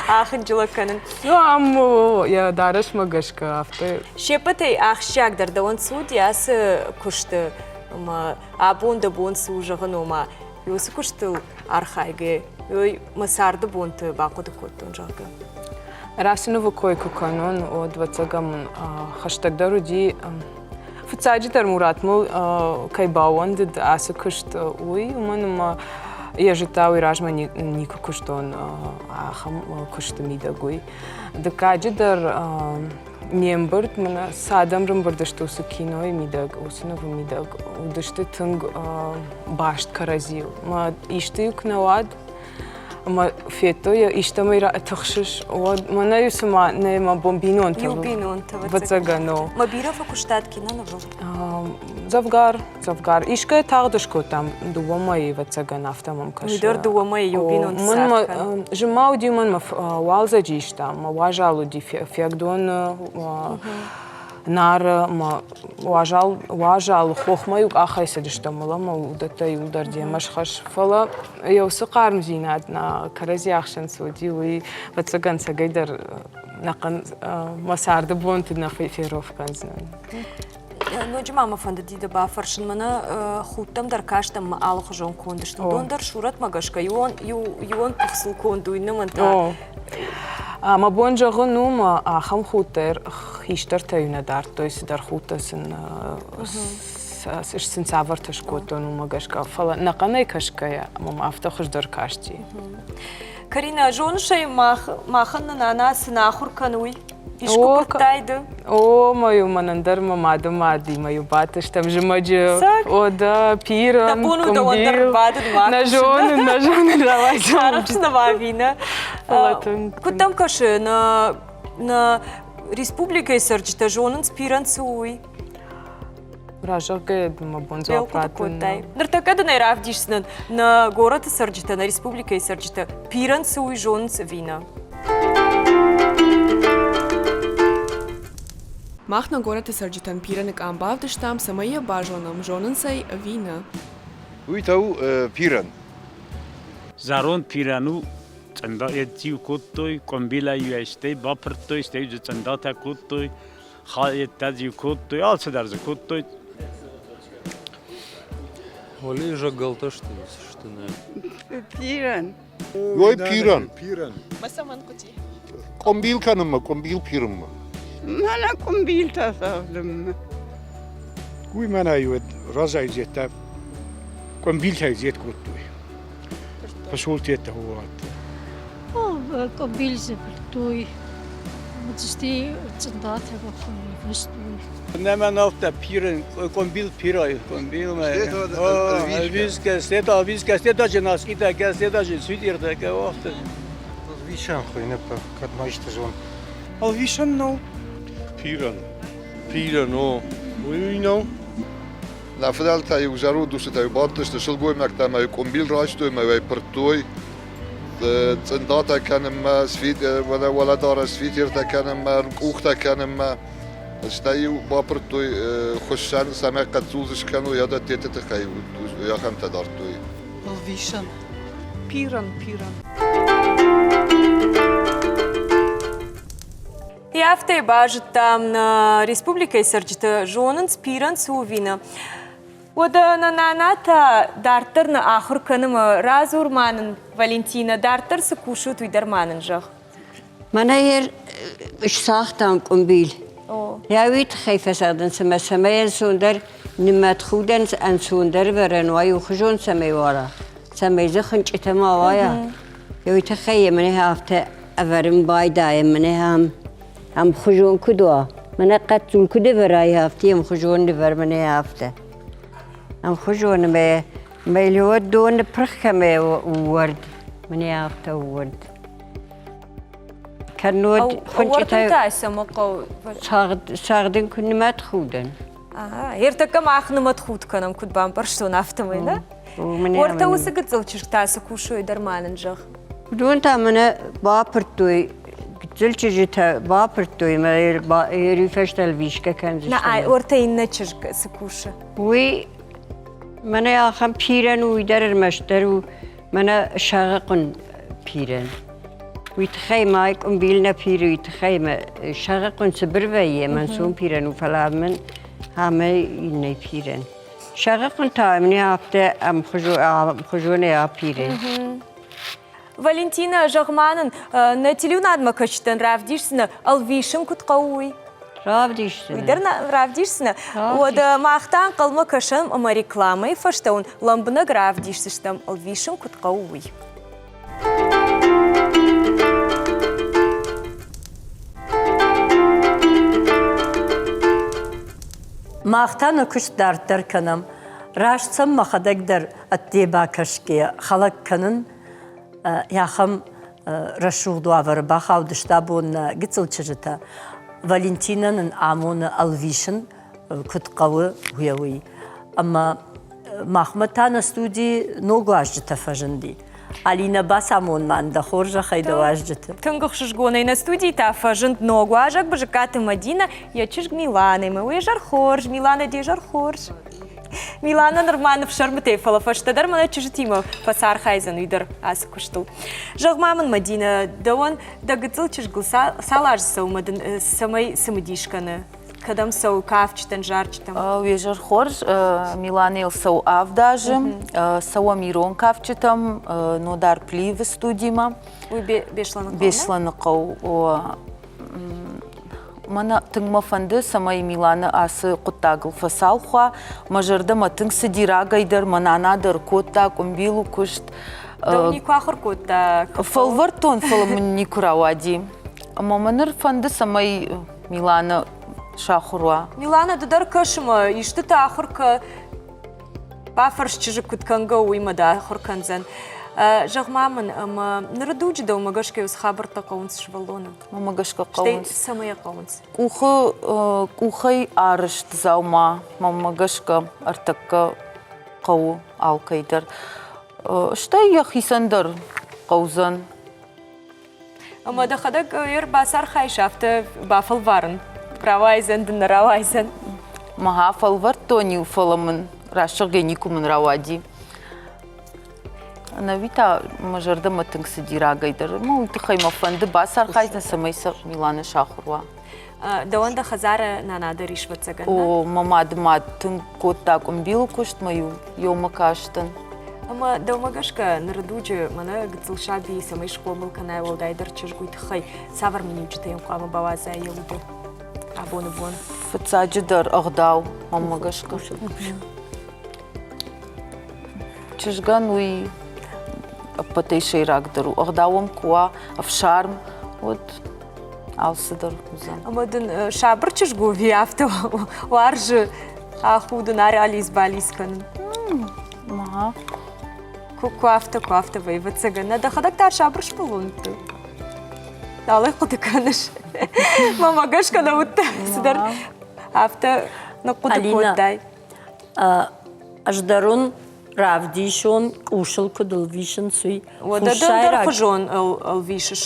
ахынджылӕг кӕнын. Ну, ам йӕ дарӕсмӕ гӕсгӕ афтӕ. Се ппӕтӕй ахсджиагдӕр дӕуӕн цы уыди ацы куысты ӕмӕ абон дӕ бон цы у зӕгъын, ома уыцы куыстыл архайгӕ, уый мӕ царды бонты бахъуыды кодтон, зӕгъгӕ. Расынывы кой куы кӕнон, уӕд, ӕвӕццӕгӕн, хӕстӕгдӕр уыди Фыццаджыдӕр Мурат мыл кӕй баууӕндыд ацы куыст, уый, уымӕн ӕмӕ йӕ зыдта, уый размӕ никуы куыстон ахӕм куысты мидӕг уый. Дыккаджыдӕр не мбырд, мӕнӕ цы адӕм рымбырд сты уыцы кинойы мидӕг, уыцы нывы мидӕг, уыдысты тынг баст кӕрӕдзийыл. Мӕ исты-иу куы нӕ уад, ӕмӕ федтой истӕмӕй тыхсыс, уӕд мӕнӕ-иу цыма нӕ мӕ бон бинонтӕ. Иу бинонтӕ. Ӕвӕццӕгӕн, о. Мӕ бирӕ фӕкуыстат кинонывыл? Дзӕвгар, дзӕвгар. Искӕй тагъд скодтам дыууӕ мӕйы, ӕвӕццӕгӕн, афтӕ мӕм кӕсы. Уый дӕр дыууӕ мӕйы иу бинонты цард кӕны. Зын ма уыди, мӕнмӕ уалдзӕджы истам, мӕ уазал уыди фӕгдоны, Нары мӕ уазал, уазал хохмӕ-иу къахӕй цыдыстӕм, ӕмӕ уыдӕттӕ иуылдӕр демӕ схӕсс. Фӕлӕ йӕ уыцы хъармдзинад нӕ кӕрӕдзи ӕхсӕн цы уыди, уый, ӕвӕццӕгӕн, цӕгӕйдӕр нӕхъӕн мӕ царды бонты нӕ ферох кӕндзынӕн. Ноджы ма мӕ фӕндыди дӕ бафӕрсын, мӕнӕ худтӕм дӕр каст ӕмӕ алыхуызон конд сты. Уыдон дӕр сурӕтмӕ гӕсгӕ иуон, иуон пыхцыл конд у, иннӕмӕн та Мӕ бон зӕгъын у, мӕ ахӕм худтӕ хистӕртӕ-иу нӕ дардтой, цыдӕр худтӕ сын сын цавӕртӕ скодтон, уымӕ гӕсгӕ. Фӕлӕ нӕхъӕнӕй кӕсгӕйӕ мӕм афтӕ хуыздӕр касти. Карина, зоныс ӕй, мах, махӕн нӕ нана цы нӕ ахуыр кӕны, уый? Искуы куырдтай ды? О, мӕ-иу мӕнӕн дӕр мӕ мады мадимӕ-иу бадтыстӕм зымӕджы. О, да, пирӕн, къуымбил. Нӕ зонын, нӕ зонын, рауайдзӕн. Арӕхстнӕ ӕви нӕ? Куыд дӕм кӕсы, нӕ, нӕ республикӕйы цӕрджытӕ зонынц пирӕн цы у, уый? Разӕгъгӕ мӕ бон дзуапп раттын. Ныртӕккӕ дын ӕй равдисдзынӕн, нӕ горӕты цӕрджытӕ, нӕ республикӕйы цӕрджытӕ пирӕн цы уый зонынц ӕви нӕ. Мах нӕ горӕты цӕрджытӕн пирӕны къам бавдыстам, цӕмӕй йӕ базонӕм, зонынц ӕй ӕви нӕ. Уый та у пирӕн. Зӕронд пирӕн у, цъында йедтиу кодтой, къуымбилӕй-иу ӕй стӕй бапырдтой, стӕй дзы цъындатӕ кодтой, Хайӕдтӕ дзы кодтой, алцыдӕр дзы кодтой. Олей жагалтӕ сты, сты нӕ. Пирӕн. Ой, пирӕн. Пирӕн. Ма цӕмӕн хъуыди? Къуымбил кӕнынмӕ, къуымбил пирынмӕ. Мӕнӕ къуымбилтӕ цӕгъдынмӕ. Уый мӕнӕ уӕд разӕй зеттӕ къуымбилтӕй зет кодтой. Фысултеттӕ уат. Къуымбил дзырдтой, уыдысты цъындатӕ фыстой. Нӕма нафта пирен, къуымбил пирай, къуымбил мӕ. Альвизка, стета альвизка, стета же наскита, стета же свитерта, ка Ӕлвисӕн хуыйны, кӕд ма исты зон. Ӕлвисӕн нӕу. Пирӕн. Пирӕн, о. Уый нӕу. Нӕ фыдӕлтӕ-иу зӕронд устытӕ-иу бадтысты, сылгоймӕгтӕ ӕмӕ-иу къуымбил райстой ӕмӕ-иу ӕй пырдтой цъындатӕ кӕнынмӕ, уӕлӕдарӕс свитертӕ кӕнынмӕ, къухтӕ кӕнынмӕ. Стӕй-иу бапырдтой хуыссӕн, цӕмӕй хъӕццул дзы скӕной, адӕттеты тыххӕй ахӕмтӕ дардтой. Ӕлвисӕн. Пирӕн, пирӕн. Афтӕ базыдтам, нӕ республикӕйы цӕрджытӕ зонынц пирӕн цы у ӕви нӕ. Уӕдӕ нӕ нана та дарддӕр нӕ ахуыр кӕны мӕ радзур ма нын, Валентина, дарддӕр цы кусут, уый дӕр ма нын зӕгъ. Мӕнӕ ер сцагътам къуымбил. Йӕ уый тыххӕй фӕцӕгъдынц ӕмӕ цӕмӕй ӕнцондӕр нымӕтхудӕн ӕнцондӕр вӕрӕн уа, иухуызон цӕмӕй уара, цӕмӕй дзы хуынчъытӕ ма уайа. Уый тыххӕй йӕ мӕнӕ афтӕ ӕвӕрын байдайӕм, мӕнӕ ам ӕмхуызон куыд уа, мӕнӕ хъӕццул куыд ӕвӕрай, афтӕ ӕмхуызон нывӕр мӕнӕ афтӕ. Ӕмхуызон ӕмӕ мӕ доны пырх кӕмӕ ууӕрд, мӕнӕ афтӕ ууӕрд. Кӕннод хуынчъытӕ цӕмӕ хъӕуы? Цагъдын куы нымӕт худӕн. Ӕртӕккӕ мах нымӕт худ кӕнӕм, куыд бамбӕрстон, афтӕмӕй, нӕ? Уӕртӕ уыцы гыццыл чызг та цы кусой дӕр ма нын зӕгъ. Уыдон та мӕнӕ бапырдтой, гыццыл чызджытӕ бапырдтой мӕ ӕри фӕстӕ ӕлвисгӕ кӕндзысты. Нӕ, уӕртӕ иннӕ чызг цы кусы? Уый мӕнӕ ахӕм пирӕн у, уый дӕр ӕрмӕстдӕр у мӕнӕ сӕгъы хъуын пирӕн. Уый тыххӕй ма къуымбил нӕ пиры, уый тыххӕй мӕ сӕгъы хъуын цыбыр вӕййы, мӕнцон пирӕн у, фӕлӕ мын амӕй иннӕ пирӕн. Сӕгъы хъуын та мын афтӕ ӕмхуызонӕй апиры. Валентина, зӕгъ-ма нын, нӕ телеуынадмӕ кӕсджытӕн равдисдзынӕ, ӕлвисын куыд хъӕуы, уый? Равдисдзынӕ. Уый дӕр равдисдзынӕ. Уӕдӕ мах та ӕнхъӕлмӕ кӕсӕм ӕмӕ рекламӕйы фӕстӕ уын лӕмбынӕг равдисдзыстӕм, ӕлвисын куыд хъӕуы, уый. Мах та нӕ куыст дарддӕр кӕнӕм. Раст сӕм мӕхӕдӕг дӕр ӕдде бакӕсгӕйӕ хӕлӕг кӕнын, ахӕм рӕсугъд уавӕры бахаудысты абон нӕ гыццыл чызджытӕ. Валентинӕ нын амоны ӕлвисын, куыд хъӕуы, уый. Ӕмӕ махмӕ та нӕ студийы ног уазджытӕ фӕзынди. Алинӕ, бацамон ма дӕ хорзӕхӕй дӕ уазджыты. Тынг ӕхсызгонӕй нӕ студийы та фӕзынд ног уазӕг Бызыккаты Мадинӕ йӕ чызг Миланӕмӕ. Уе зӕр хорз, Миланӕ, де зӕр хорз. Милана нырма ныфсӕрмытӕй, фӕлӕ фӕстӕдӕр мӕнӕ чызджытимӕ фӕцархайдзӕн уый дӕр ацы куыстыл. Зӕгъ-ма мын, Мадинӕ, дӕуӕн дӕ гыццыл чызгыл цал азы цӕуы мӕ дын цӕмӕй цымыдис кӕны? Кӕдӕм цӕуы кафджытӕн, зарджытӕм? Уе зӕр хорз. Миланӕйыл цӕуы авд азы. Цӕуӕм ирон кафджытӕм, Нодар Плиевы студимӕ. Уый Беслӕны хъӕу? Беслӕны хъӕу. Мӕнӕ тынг мӕ фӕнды, цӕмӕй Миланы ацы хъуыддагыл фӕцалх уа. Мӕ зӕрдӕмӕ тынг цыди рагӕй дӕр, мӕ нана дӕр кодта къуымбилы куыст. Дӕу никуы ахуыр кодта? Фӕлвӕрдтон, фӕлӕ мын никуы рауади. Ӕмӕ мӕ ныр фӕнды, цӕмӕй Милана сахуыр уа. Милана, ды дӕр кӕсы мӕ, истытӕ ахуыр кӕ. Бафӕрс чызджы куыд кӕнгӕ у, уый мӕ дӕ ахуыр кӕндзӕн. Зӕгъ-ма мын, ӕмӕ ныры дуджы дӕумӕ гӕсгӕ цы хабӕрттӕ хъӕуынц сывӕллоны? Мӕмӕ гӕсгӕ хъӕуынц. Стӕй цӕмӕй хъӕуынц? Къухы, къухӕй арӕзт дзаума, мӕнмӕ гӕсгӕ, ӕртӕккӕ хъӕуы алкӕй дӕр. Стӕй йӕхицӕн дӕр хъӕудзӕн. Ӕмӕ дӕхӕдӕг ӕрбацархайыс афтӕ бафӕлварын? Рауайдзӕн дын, нӕ рауайдзӕн? Мӕ фӕлвӕрдтон-иу, фӕлӕ мын рӕсугъдӕй никуы мын рауади. Ӕнӕуи та мӕ зӕрдӕмӕ тынг цыди рагӕй дӕр. Ӕмӕ уый тыххӕй мӕ фӕнды бацархайдзӕн, цӕмӕй сӕ Миланы сахуыр уа. Дӕуӕн дӕ хӕдзары нана дӕр ис, ӕвӕццӕгӕн? О, мӕ мады мад тынг кодта къуымбилы куыстмӕ-иу ёмӕ кастӕн. Ӕмӕ дӕумӕ гӕсгӕ ныры дуджы мӕнӕ гыццыл саби цӕмӕй схъомыл кӕнай уӕлдайдӕр чызг, уый тыххӕй цавӕр миниуджытӕ йын хъуамӕ бауадзай йӕ уды абоны бон? Фыццаджыдӕр ӕгъдау, мӕнмӕ гӕсгӕ. Чызгӕн уый ӕппӕтӕй сӕйрагдӕр у. Ӕгъдау ӕм куы уа, ӕфсарм, уӕд алцыдӕр уыдзӕн. Ӕмӕ дын сабыр чызг у ӕви афтӕ уарзы ахудын, арализ-бализ кӕнын? Ага. Куы афтӕ, куы афтӕ вӕййы, ӕвӕццӕгӕн. Нӕ дӕхӕдӕг дӕр сабыр сывӕллон уыдтӕ? Нал ӕй хъуыды кӕныс? Мӕнмӕ гӕсгӕ нӕ уыдтӕ цыдӕр афтӕ ныхъхъуыды кодтай. Ӕз дӕр уын равдисон, къусыл куыд ӕлвисынц, уый. Уӕдӕ ды ӕндӕрхуызон ӕлвисыс?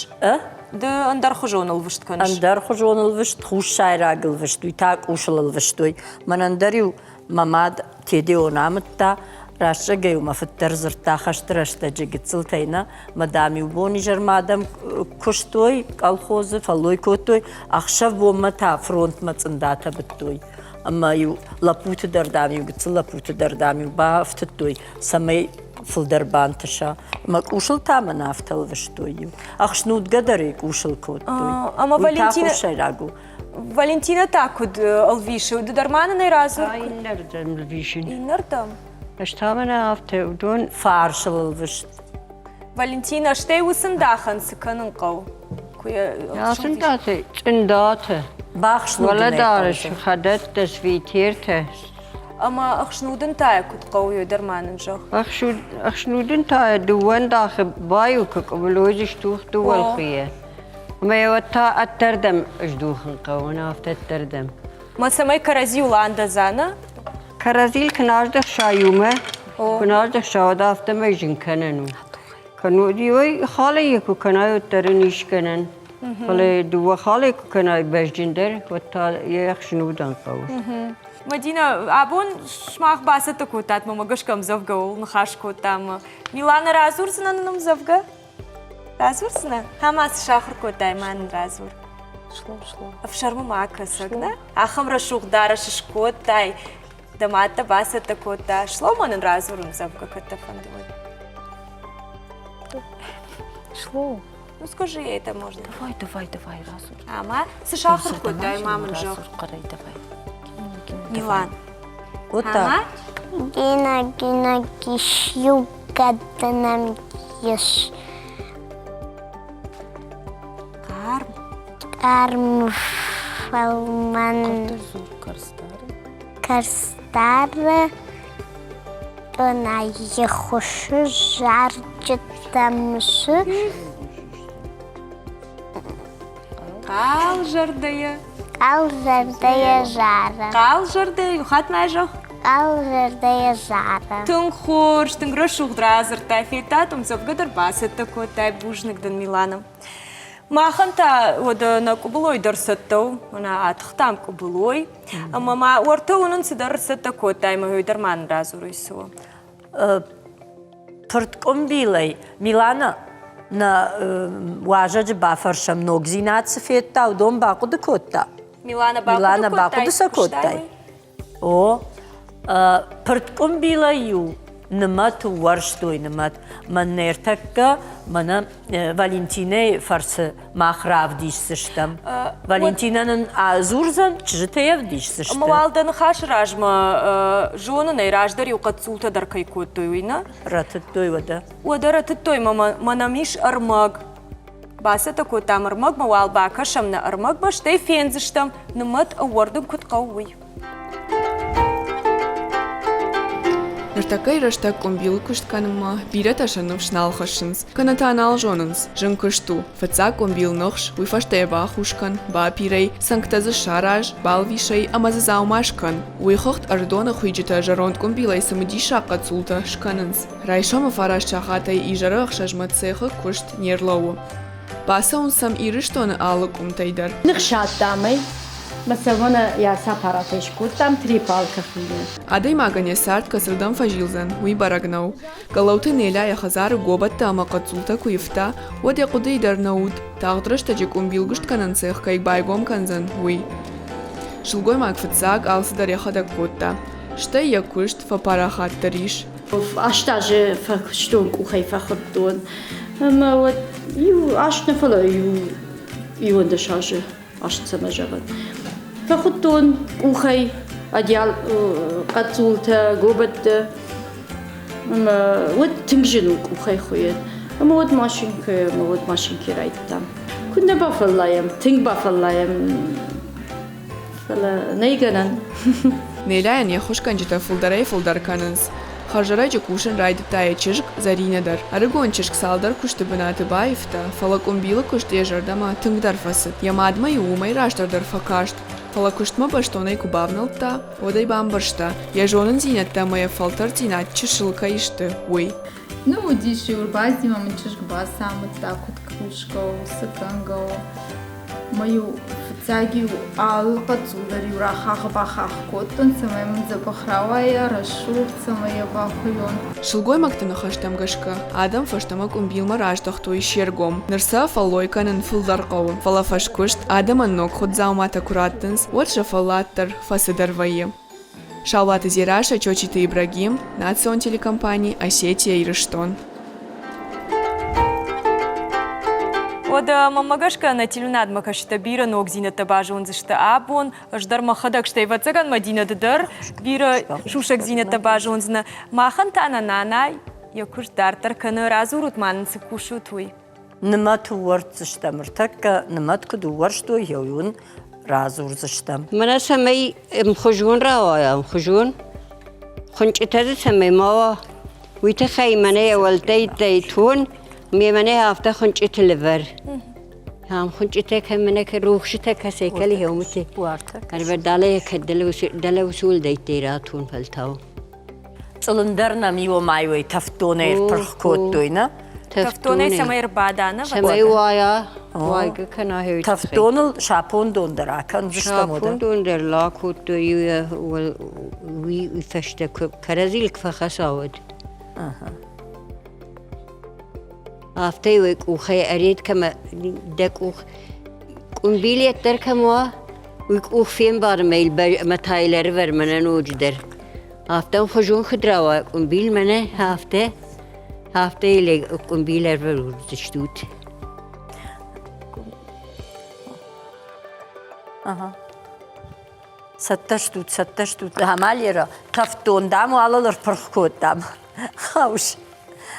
Ды ӕндӕрхуызон ӕлвыст кӕныс? Ӕндӕрхуызон ӕлвыст, хуссайраг ӕлвыст, уый та къусыл ӕлвыстой. Мӕнӕн дӕр-иу мӕ мад Тедеон амыдта, рӕстӕгӕй-иу мӕ фыд дӕр дзырдта хӕсты рӕстӕджы гыццылтӕй нӕ, мӕ дам-иу бон-изӕрмӕ адӕм куыстой, колхозы фӕллой кодтой, ӕхсӕв-бонмӕ та фронтмӕ цъындатӕ быдтой. Ӕмӕ-иу лӕппуты дӕр, дам-иу, гыццыл лӕппуты дӕр, дам-иу бафтыдтой, цӕмӕй фылдӕр бантыса. Ӕмӕ къусыл та мӕн афтӕ ӕлвыстой-иу. Ӕхснудгӕ дӕр ӕй къусыл кодтой. Ӕмӕ Уый та Валентина хуссайраг у. Валентина та куыд ӕлвисы? Ды дӕр ма нын ӕй радзур. Иннӕрдӕм ӕлвисын. Иннӕрдӕм? Ӕз та мӕнӕ афтӕ уыдон. Фарсыл ӕлвыст. Валентина, стӕй уыцы ндахӕн цы кӕнын хъӕуы? Куы йӕ Ацы ндатӕ, цъындатӕ, уӕлӕдарӕс, хӕдӕттӕ, свитертӕ. Ӕмӕ ӕхснудын та куыд хъӕуы, уый дӕр ма нын зӕгъ. Ӕхснудын та дыууӕ ндахы баиу куы къуыбылойдзы стух дыууӕ лхуыйӕ. Ӕмӕ йӕ уӕд та ӕддӕрдӕм здухын хъӕуы, афтӕ ӕддӕрдӕм. Ма цӕмӕй кӕрӕдзиуыл андӕдза, нӕ? Кӕрӕдзийыл куы нӕ аздӕхса иумӕ, куы нӕ аздӕхса, уӕд афтӕмӕй зын кӕнӕн у. Кӕннод иуӕй халӕй куы кӕнай, уӕддӕр ын ис гӕнӕн. Фӕлӕ дыууӕ халӕй куы кӕнай бӕзджындӕр, уӕд та йӕ ӕхснудӕн хъӕуы. Мадина, абон сымах бацӕттӕ кодтат мӕ гӕсгӕ ӕмдзӕвгӕуыл ныхас кодтам. Милана, радзурдзынӕ нын ӕмдзӕвгӕ? Радзурдзынӕ? Ӕмӕ цы сахуыр кодтай, ма нын радзур. Ӕфсӕрмы ма кӕсӕг, нӕ? Ахӕм рӕсугъд дарӕс скодтай, дӕ мад дӕ бацӕттӕ кодта. Шло ма нын радзур ӕмдзӕвгӕ, кӕд дӕ фӕнды, уӕд. Шло. Ну скажи ей это можно. Давай, давай, давай, разур. Ӕмӕ цы сахуыр кодтай, ма мын зӕгъ. Давай. Милан. Вот так. Гена, Гена, гищу, гадданам еш. Хъарм. Хъарм фӕлмӕн. Кӕрстары къонайы хуысы зарджытӕ мысы. Хъал зӕрдӕйӕ. Хъал зӕрдӕйӕ зары. Хъал зӕрдӕйӕ, иу хатт ма зӕгъ. Хъал зӕрдӕйӕ зары. Тынг хорз, тынг рӕсугъд радзырдтай, федтат, ӕмдзӕвгӕ дӕр бацӕттӕ кодтай. Бузныг дын, Милана. Махӕн та уӕдӕ нӕ къуыбылой дӕр цӕттӕ у. Мӕнӕ атыхтам къуыбылой. Ӕмӕ ма уӕртӕ уынын цыдӕр ӕрцӕттӕ кодтай, ӕмӕ уый дӕр ма нын радзуруй цы у. Фырт къуымбилӕй Милана нӕ уазӕджы бафӕрсӕм, ногдзинад цы федта, уыдон бахъуыды кодта. Милана Милана бахъуыды сӕ кодтай? О, пырт къуымбилӕй-иу нымӕт уӕрстой нымӕт. Мӕн нӕртӕккӕ мӕнӕ Валентинӕйы фӕрцы мах равдисдзыстӕм. Валентинӕ нын дзурдзӕн, чызджытӕ йӕ ӕвдисдзысты. Ӕмӕ уал дӕ ныхасы размӕ зонын ӕй, раздӕр-иу хъӕццултӕ дӕр кӕй кодтой, уый нӕ? Рӕтыдтой уӕдӕ. Уӕдӕ рӕтыдтой, мӕ нӕм ис ӕрмӕг. Бацӕттӕ кодтам ӕрмӕгмӕ, уал бакӕсӕм нӕ ӕрмӕгмӕ, стӕй фендзыстӕм, нымӕт ӕууӕрдын куыд хъӕуы, уый. Ныртӕккӕйы рӕстӕг къуымбилы куыст кӕнынмӕ бирӕтӕ сӕ ныфс нал хӕссынц, кӕнӕ та нал зонынц, зын куыст у. Фыццаг къуымбил ныхс, уый фӕстӕ йӕ бахус кӕн, бапир ӕй, цӕнгтӕ дзы сараз, балвис ӕй ӕмӕ дзы дзаума скӕн. Уый хыгъд Ӕрыдоны хуыйджытӕ зӕронд къуымбилӕй цымыдисаг хъӕццултӕ скӕнынц. Райсомы фараст сахатӕй изӕры ӕхсӕзмӕ цехы куыст не рлӕууы. Бацӕуынц сӕм Ирыстоны алы къуымтӕй дӕр. Ныхсадтам ӕй, мӕ цӕвӕны йӕ аппаратӕй скодтам трепалкӕ хуыйны. Адӕймагӕн йӕ цард кӕцырдӕм фӕзилдзӕн, уый бӕрӕг нӕу. Гӕлӕуты Неля йӕ хӕдзары гобӕттӕ ӕмӕ хъӕццултӕ куы ивта, уӕд йӕ хъуыдыйы дӕр нӕ уыд, тагъд рӕстӕджы къуымбилгуыстгӕнӕн цех кӕй байгом кӕндзӕн, уый. Сылгоймаг фыццаг алцыдӕр йӕхӕдӕг кодта, стӕй йӕ куыст фӕпарахатдӕр ис. Аст азы фӕкуыстон, къухӕй фӕхуыдтон. Ӕмӕ уӕд иу аст нӕ, фӕлӕ иу иуӕндӕс азы аст цӕмӕ зӕгъын. Фӕхуыдтон къухӕй одеял, хъӕццултӕ, гобӕттӕ. Ӕмӕ уӕд тынг зын у къухӕй хуыйын. Ӕмӕ уӕд машинкӕ, ӕмӕ уӕд машинкӕ райдыдтам. Куыд нӕ бафӕллайӕм, тынг бафӕллайӕм, фӕлӕ нӕй гӕнӕн. Неляйӕн йе ххуысгӕнджытӕ фылдӕрӕй-фылдӕр кӕнынц. Хӕрзӕрӕджы кусын райдыдта йӕ чызг Зӕринӕ дӕр. Ӕрыгон чызг цалдӕр куысты бынаты баивта, фӕлӕ къуымбилы куыст йӕ зӕрдӕмӕ тынгдӕр фӕцыд. Йӕ мадмӕ-иу уымӕй раздӕр дӕр фӕкаст, фӕлӕ куыстмӕ бӕстонӕй куы бавнӕлдта, уӕд ӕй бамбӕрста, йӕ зонындзинӕдтӕ ӕмӕ йӕ фӕлтӕрддзинад чысыл кӕй сты, уый. Ну, уыдис-иу, ӕрбацыди мӕм чызг бацамыдта, куыд кусгӕ у, цы кӕнгӕ у. Ӕмӕ-иу фыццаг-иу алы хъӕццул дӕр-иу рахах-бахах кодтон, цӕмӕй мын дзӕбӕх рауайа, рӕсугъд, цӕмӕй йӕ бахуыйон. Сылгоймӕгты ныхӕстӕм гӕсгӕ, адӕм фӕстӕмӕ къуымбилмӕ раздӕхтой се ргом. Ныр сӕ фӕллой кӕнын фылдӕр хъӕуы, фӕлӕ фӕскуыст адӕмӕн ног хуыд дзауматӕ куы раттынц, уӕд сӕ фӕллад дӕр фӕцыдӕр вӕййы. Саулаты Дзерассӕ, Чочиты Ибрагим, национ телекомпани «Осетия-Ирыстон». Уӕдӕ мӕнмӕ гӕсгӕ нӕ телеуынадмӕ кӕсджытӕ бирӕ ногдзинӕдтӕ базондзысты абон. Ӕз дӕр мӕхӕдӕг, стӕй ӕвӕццӕгӕн Мӕдинӕ ды дӕр бирӕ сусӕгдзинӕдтӕ базондзынӕ. Махӕн та нӕ нана йӕ куыст дарддӕр кӕны. Радзурут ма нын, цы кусут, уый. Нымӕт ууӕрддзыстӕм ӕртӕккӕ, нымӕт куыд ууӕрстой, уый радзурдзыстӕм. Мӕнӕ цӕмӕй ӕмхуызон рауайа, ӕмхуызон, хуынчъытӕ дзы цӕмӕй ма уа, уый тыххӕй мӕнӕ йӕ уӕлдӕйттӕй тон, ме мӕнӕ афтӕ хуынчъыты лывӕр. Ам хуынчъытӕ кӕм мӕнӕ рухсытӕ кӕсӕй кӕли хеумыты. Ӕрвӕр далӕ кӕд дӕлӕ уыцы уӕлдӕйттӕй ратон фӕлтау. Цъылындӕр нӕм иомайой тӕфтдонӕй ӕрпырх кодтой, нӕ? Тӕфтдонӕй цӕмӕй ӕрбада, нӕ? Цӕмӕй уайа, уайгӕ кӕна Тӕфтдоныл сапондон дӕр акӕндзыстӕм Сапондон дӕр лакодтой уый фӕстӕ кӕрӕдзийыл куы фӕхӕца, уӕд. Афтӕ уый къухӕй ӕред кӕмӕ дӕ къух къуымбилет дӕр кӕм уа, уый къух фембары мӕ та йыл ӕрывӕр мӕнӕ ноджыдӕр. Афтӕ хуызон куыд рауайа къуымбил мӕнӕ афтӕ, афтӕ йыл къуымбил ӕрвӕрдзыстут. Ага. Цӕттӕ стут, цӕттӕ стут. Ӕмӕ Лера, тӕфтдон дам уалыл ӕрпырх кодтам. Хаус.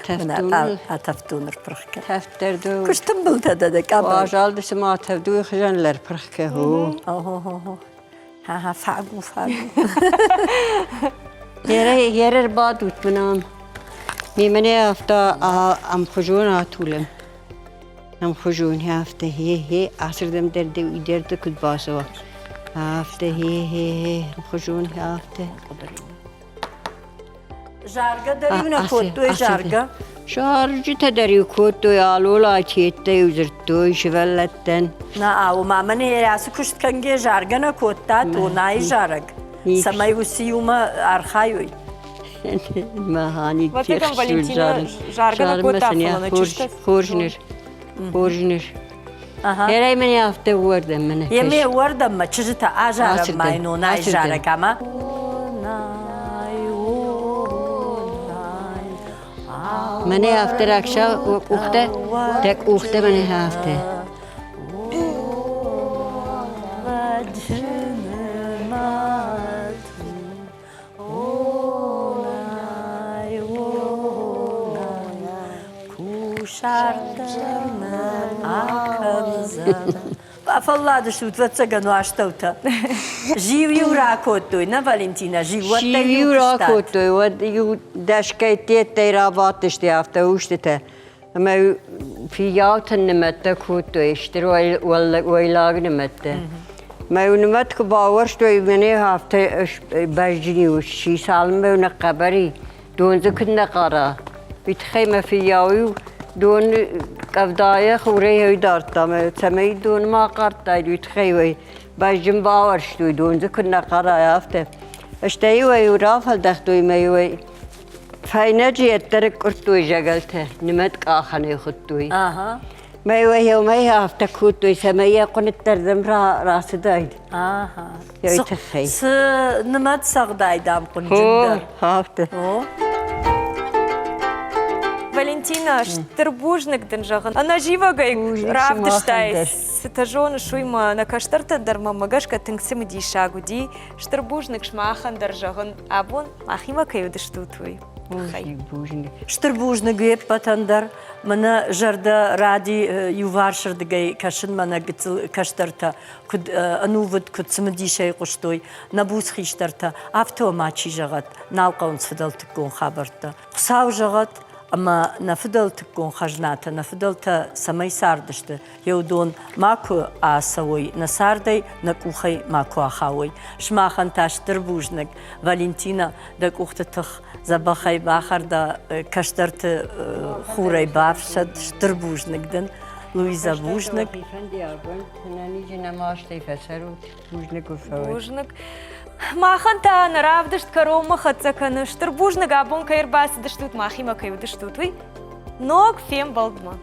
Тӕфтдон ӕрпырх кӕ. Тӕфтдӕр Куы стымбылтӕ дӕ дӕ къабаз. Уазал ды цыма тӕвдуйы хуызӕн лӕрпырх кӕ. Охо-хо-хо. Ха-ха, фагу, фагу. Ерер бадут мын ам. Мемӕ афтӕ ӕмхуызон атулӕм. Ӕмхуызон афтӕ хе-хе, ацырдӕм дӕр дӕ дӕр дӕ куыд бацӕуа. Афтӕ хе-хе, ӕмхуызон афтӕ. Заргӕ дӕр-иу нӕ кодтой, заргӕ? Зарджытӕ дӕр-иу кодтой, алола теттӕ-иу дзырдтой сывӕллӕттӕн. Нӕ, ома мӕн ацы куыст кӕнгӕ заргӕ нӕ кодтат, онайы зарӕг, цӕмӕй уыцы иумӕ архайой. Махани Валентина заргӕ нӕ кодта, фӕлӕ нӕ чызджытӕ Хорз ныр, хорз ныр. Ерӕй мӕн афтӕ уӕрдӕм мӕнӕ. Еме уӕрдӕммӕ чызджытӕ азарӕм ма йын онайы зарӕг ӕмӕ Мӕнӕ афтӕ ракса къухтӕ, дӕ къухтӕ мӕнӕ афтӕ. Фӕлладыстут, ӕвӕццӕгӕн, уастӕутӕ. Зиу-иу ракодтой, нӕ, Валентина, зиууӕттӕ-иу Зиу ракодтой, уӕд иу дӕсгӕйттӕй рабадтысты афтӕ устытӕ. Ӕмӕ фиййаутӕн нымӕттӕ кодтой, стыр уӕллаг нымӕттӕ. Мӕ нымӕт куы бауӕрстой, мӕнӕ афтӕ бӕзджын-иу сси, цалынмӕ нӕ хъӕбӕри, дон дзы куыд нӕ хъара. Уый тыххӕй мӕ фиййау-иу дон къӕвдайӕ хурӕй дардта, мӕ цӕмӕй дон ма хъардтаид, уый тыххӕй уый бӕзджын бауӕрстой, дон дзы куыд нӕ хъара, афтӕ. Стӕй-иу ӕй рафӕлдӕхтой мӕ-иу ӕй Фӕйнӕджы йеддӕр къуырдтой зӕгӕлтӕ, нымӕт къахӕнӕй хуыдтой. Мӕ уӕй афтӕ кодтой, цӕмӕй йӕ хъуыныддӕрдӕм рацыдаид. Йой тыххӕй. Цы нымӕт цӕгъдаид ам хъуынджындӕр? Афтӕ. Валентина, стыр бузныг дын зӕгъын. Ӕнӕзивӕгӕй равдыстай, цытӕ зоныс, уый мӕ нӕ кӕстӕртӕн дӕр мӕнмӕ гӕсгӕ тынг цымыдисаг уыди. Стыр бузныг сымахӕн дӕр зӕгъын, абон махимӕ кӕй уыдыстут, уый. Бузныг, бузныг. Стыр бузныг уе ппӕтӕн дӕр. Мӕнӕ зӕрдӕ ради иуварсырдыгӕй кӕсын мӕнӕ гыццыл кӕстӕртӕ куыд ӕнувыд, куыд цымыдисӕй хъуыстой нӕ буц хистӕртӕ, афтӕ уӕ мачи зӕгъӕд, нал хъӕуынц фыдӕлтыккон хабӕрттӕ. Хуыцау зӕгъӕд, ӕмӕ нӕ фыдӕлтыккон хӕзнатӕ, нӕ фыдӕлтӕ цӕмӕй цардысты, йе уыдон макуы ацӕуой нӕ цардӕй, нӕ къухӕй макуы ахауой. Сымахӕн та стыр бузныг, Валентина, дӕ къухты тых дзӕбӕхӕй бахӕр, дӕ кӕстӕрты хурӕй бафсӕд, стыр бузныг дын. Луиза, бузныг. Бузныг. Махӕн та нӕ равдыст кӕронмӕ хӕццӕ кӕны. Стыр бузныг, абон кӕй ӕрбацыдыстут, махимӕ кӕй уыдыстут, уый. Ног фембӕлдмӕ.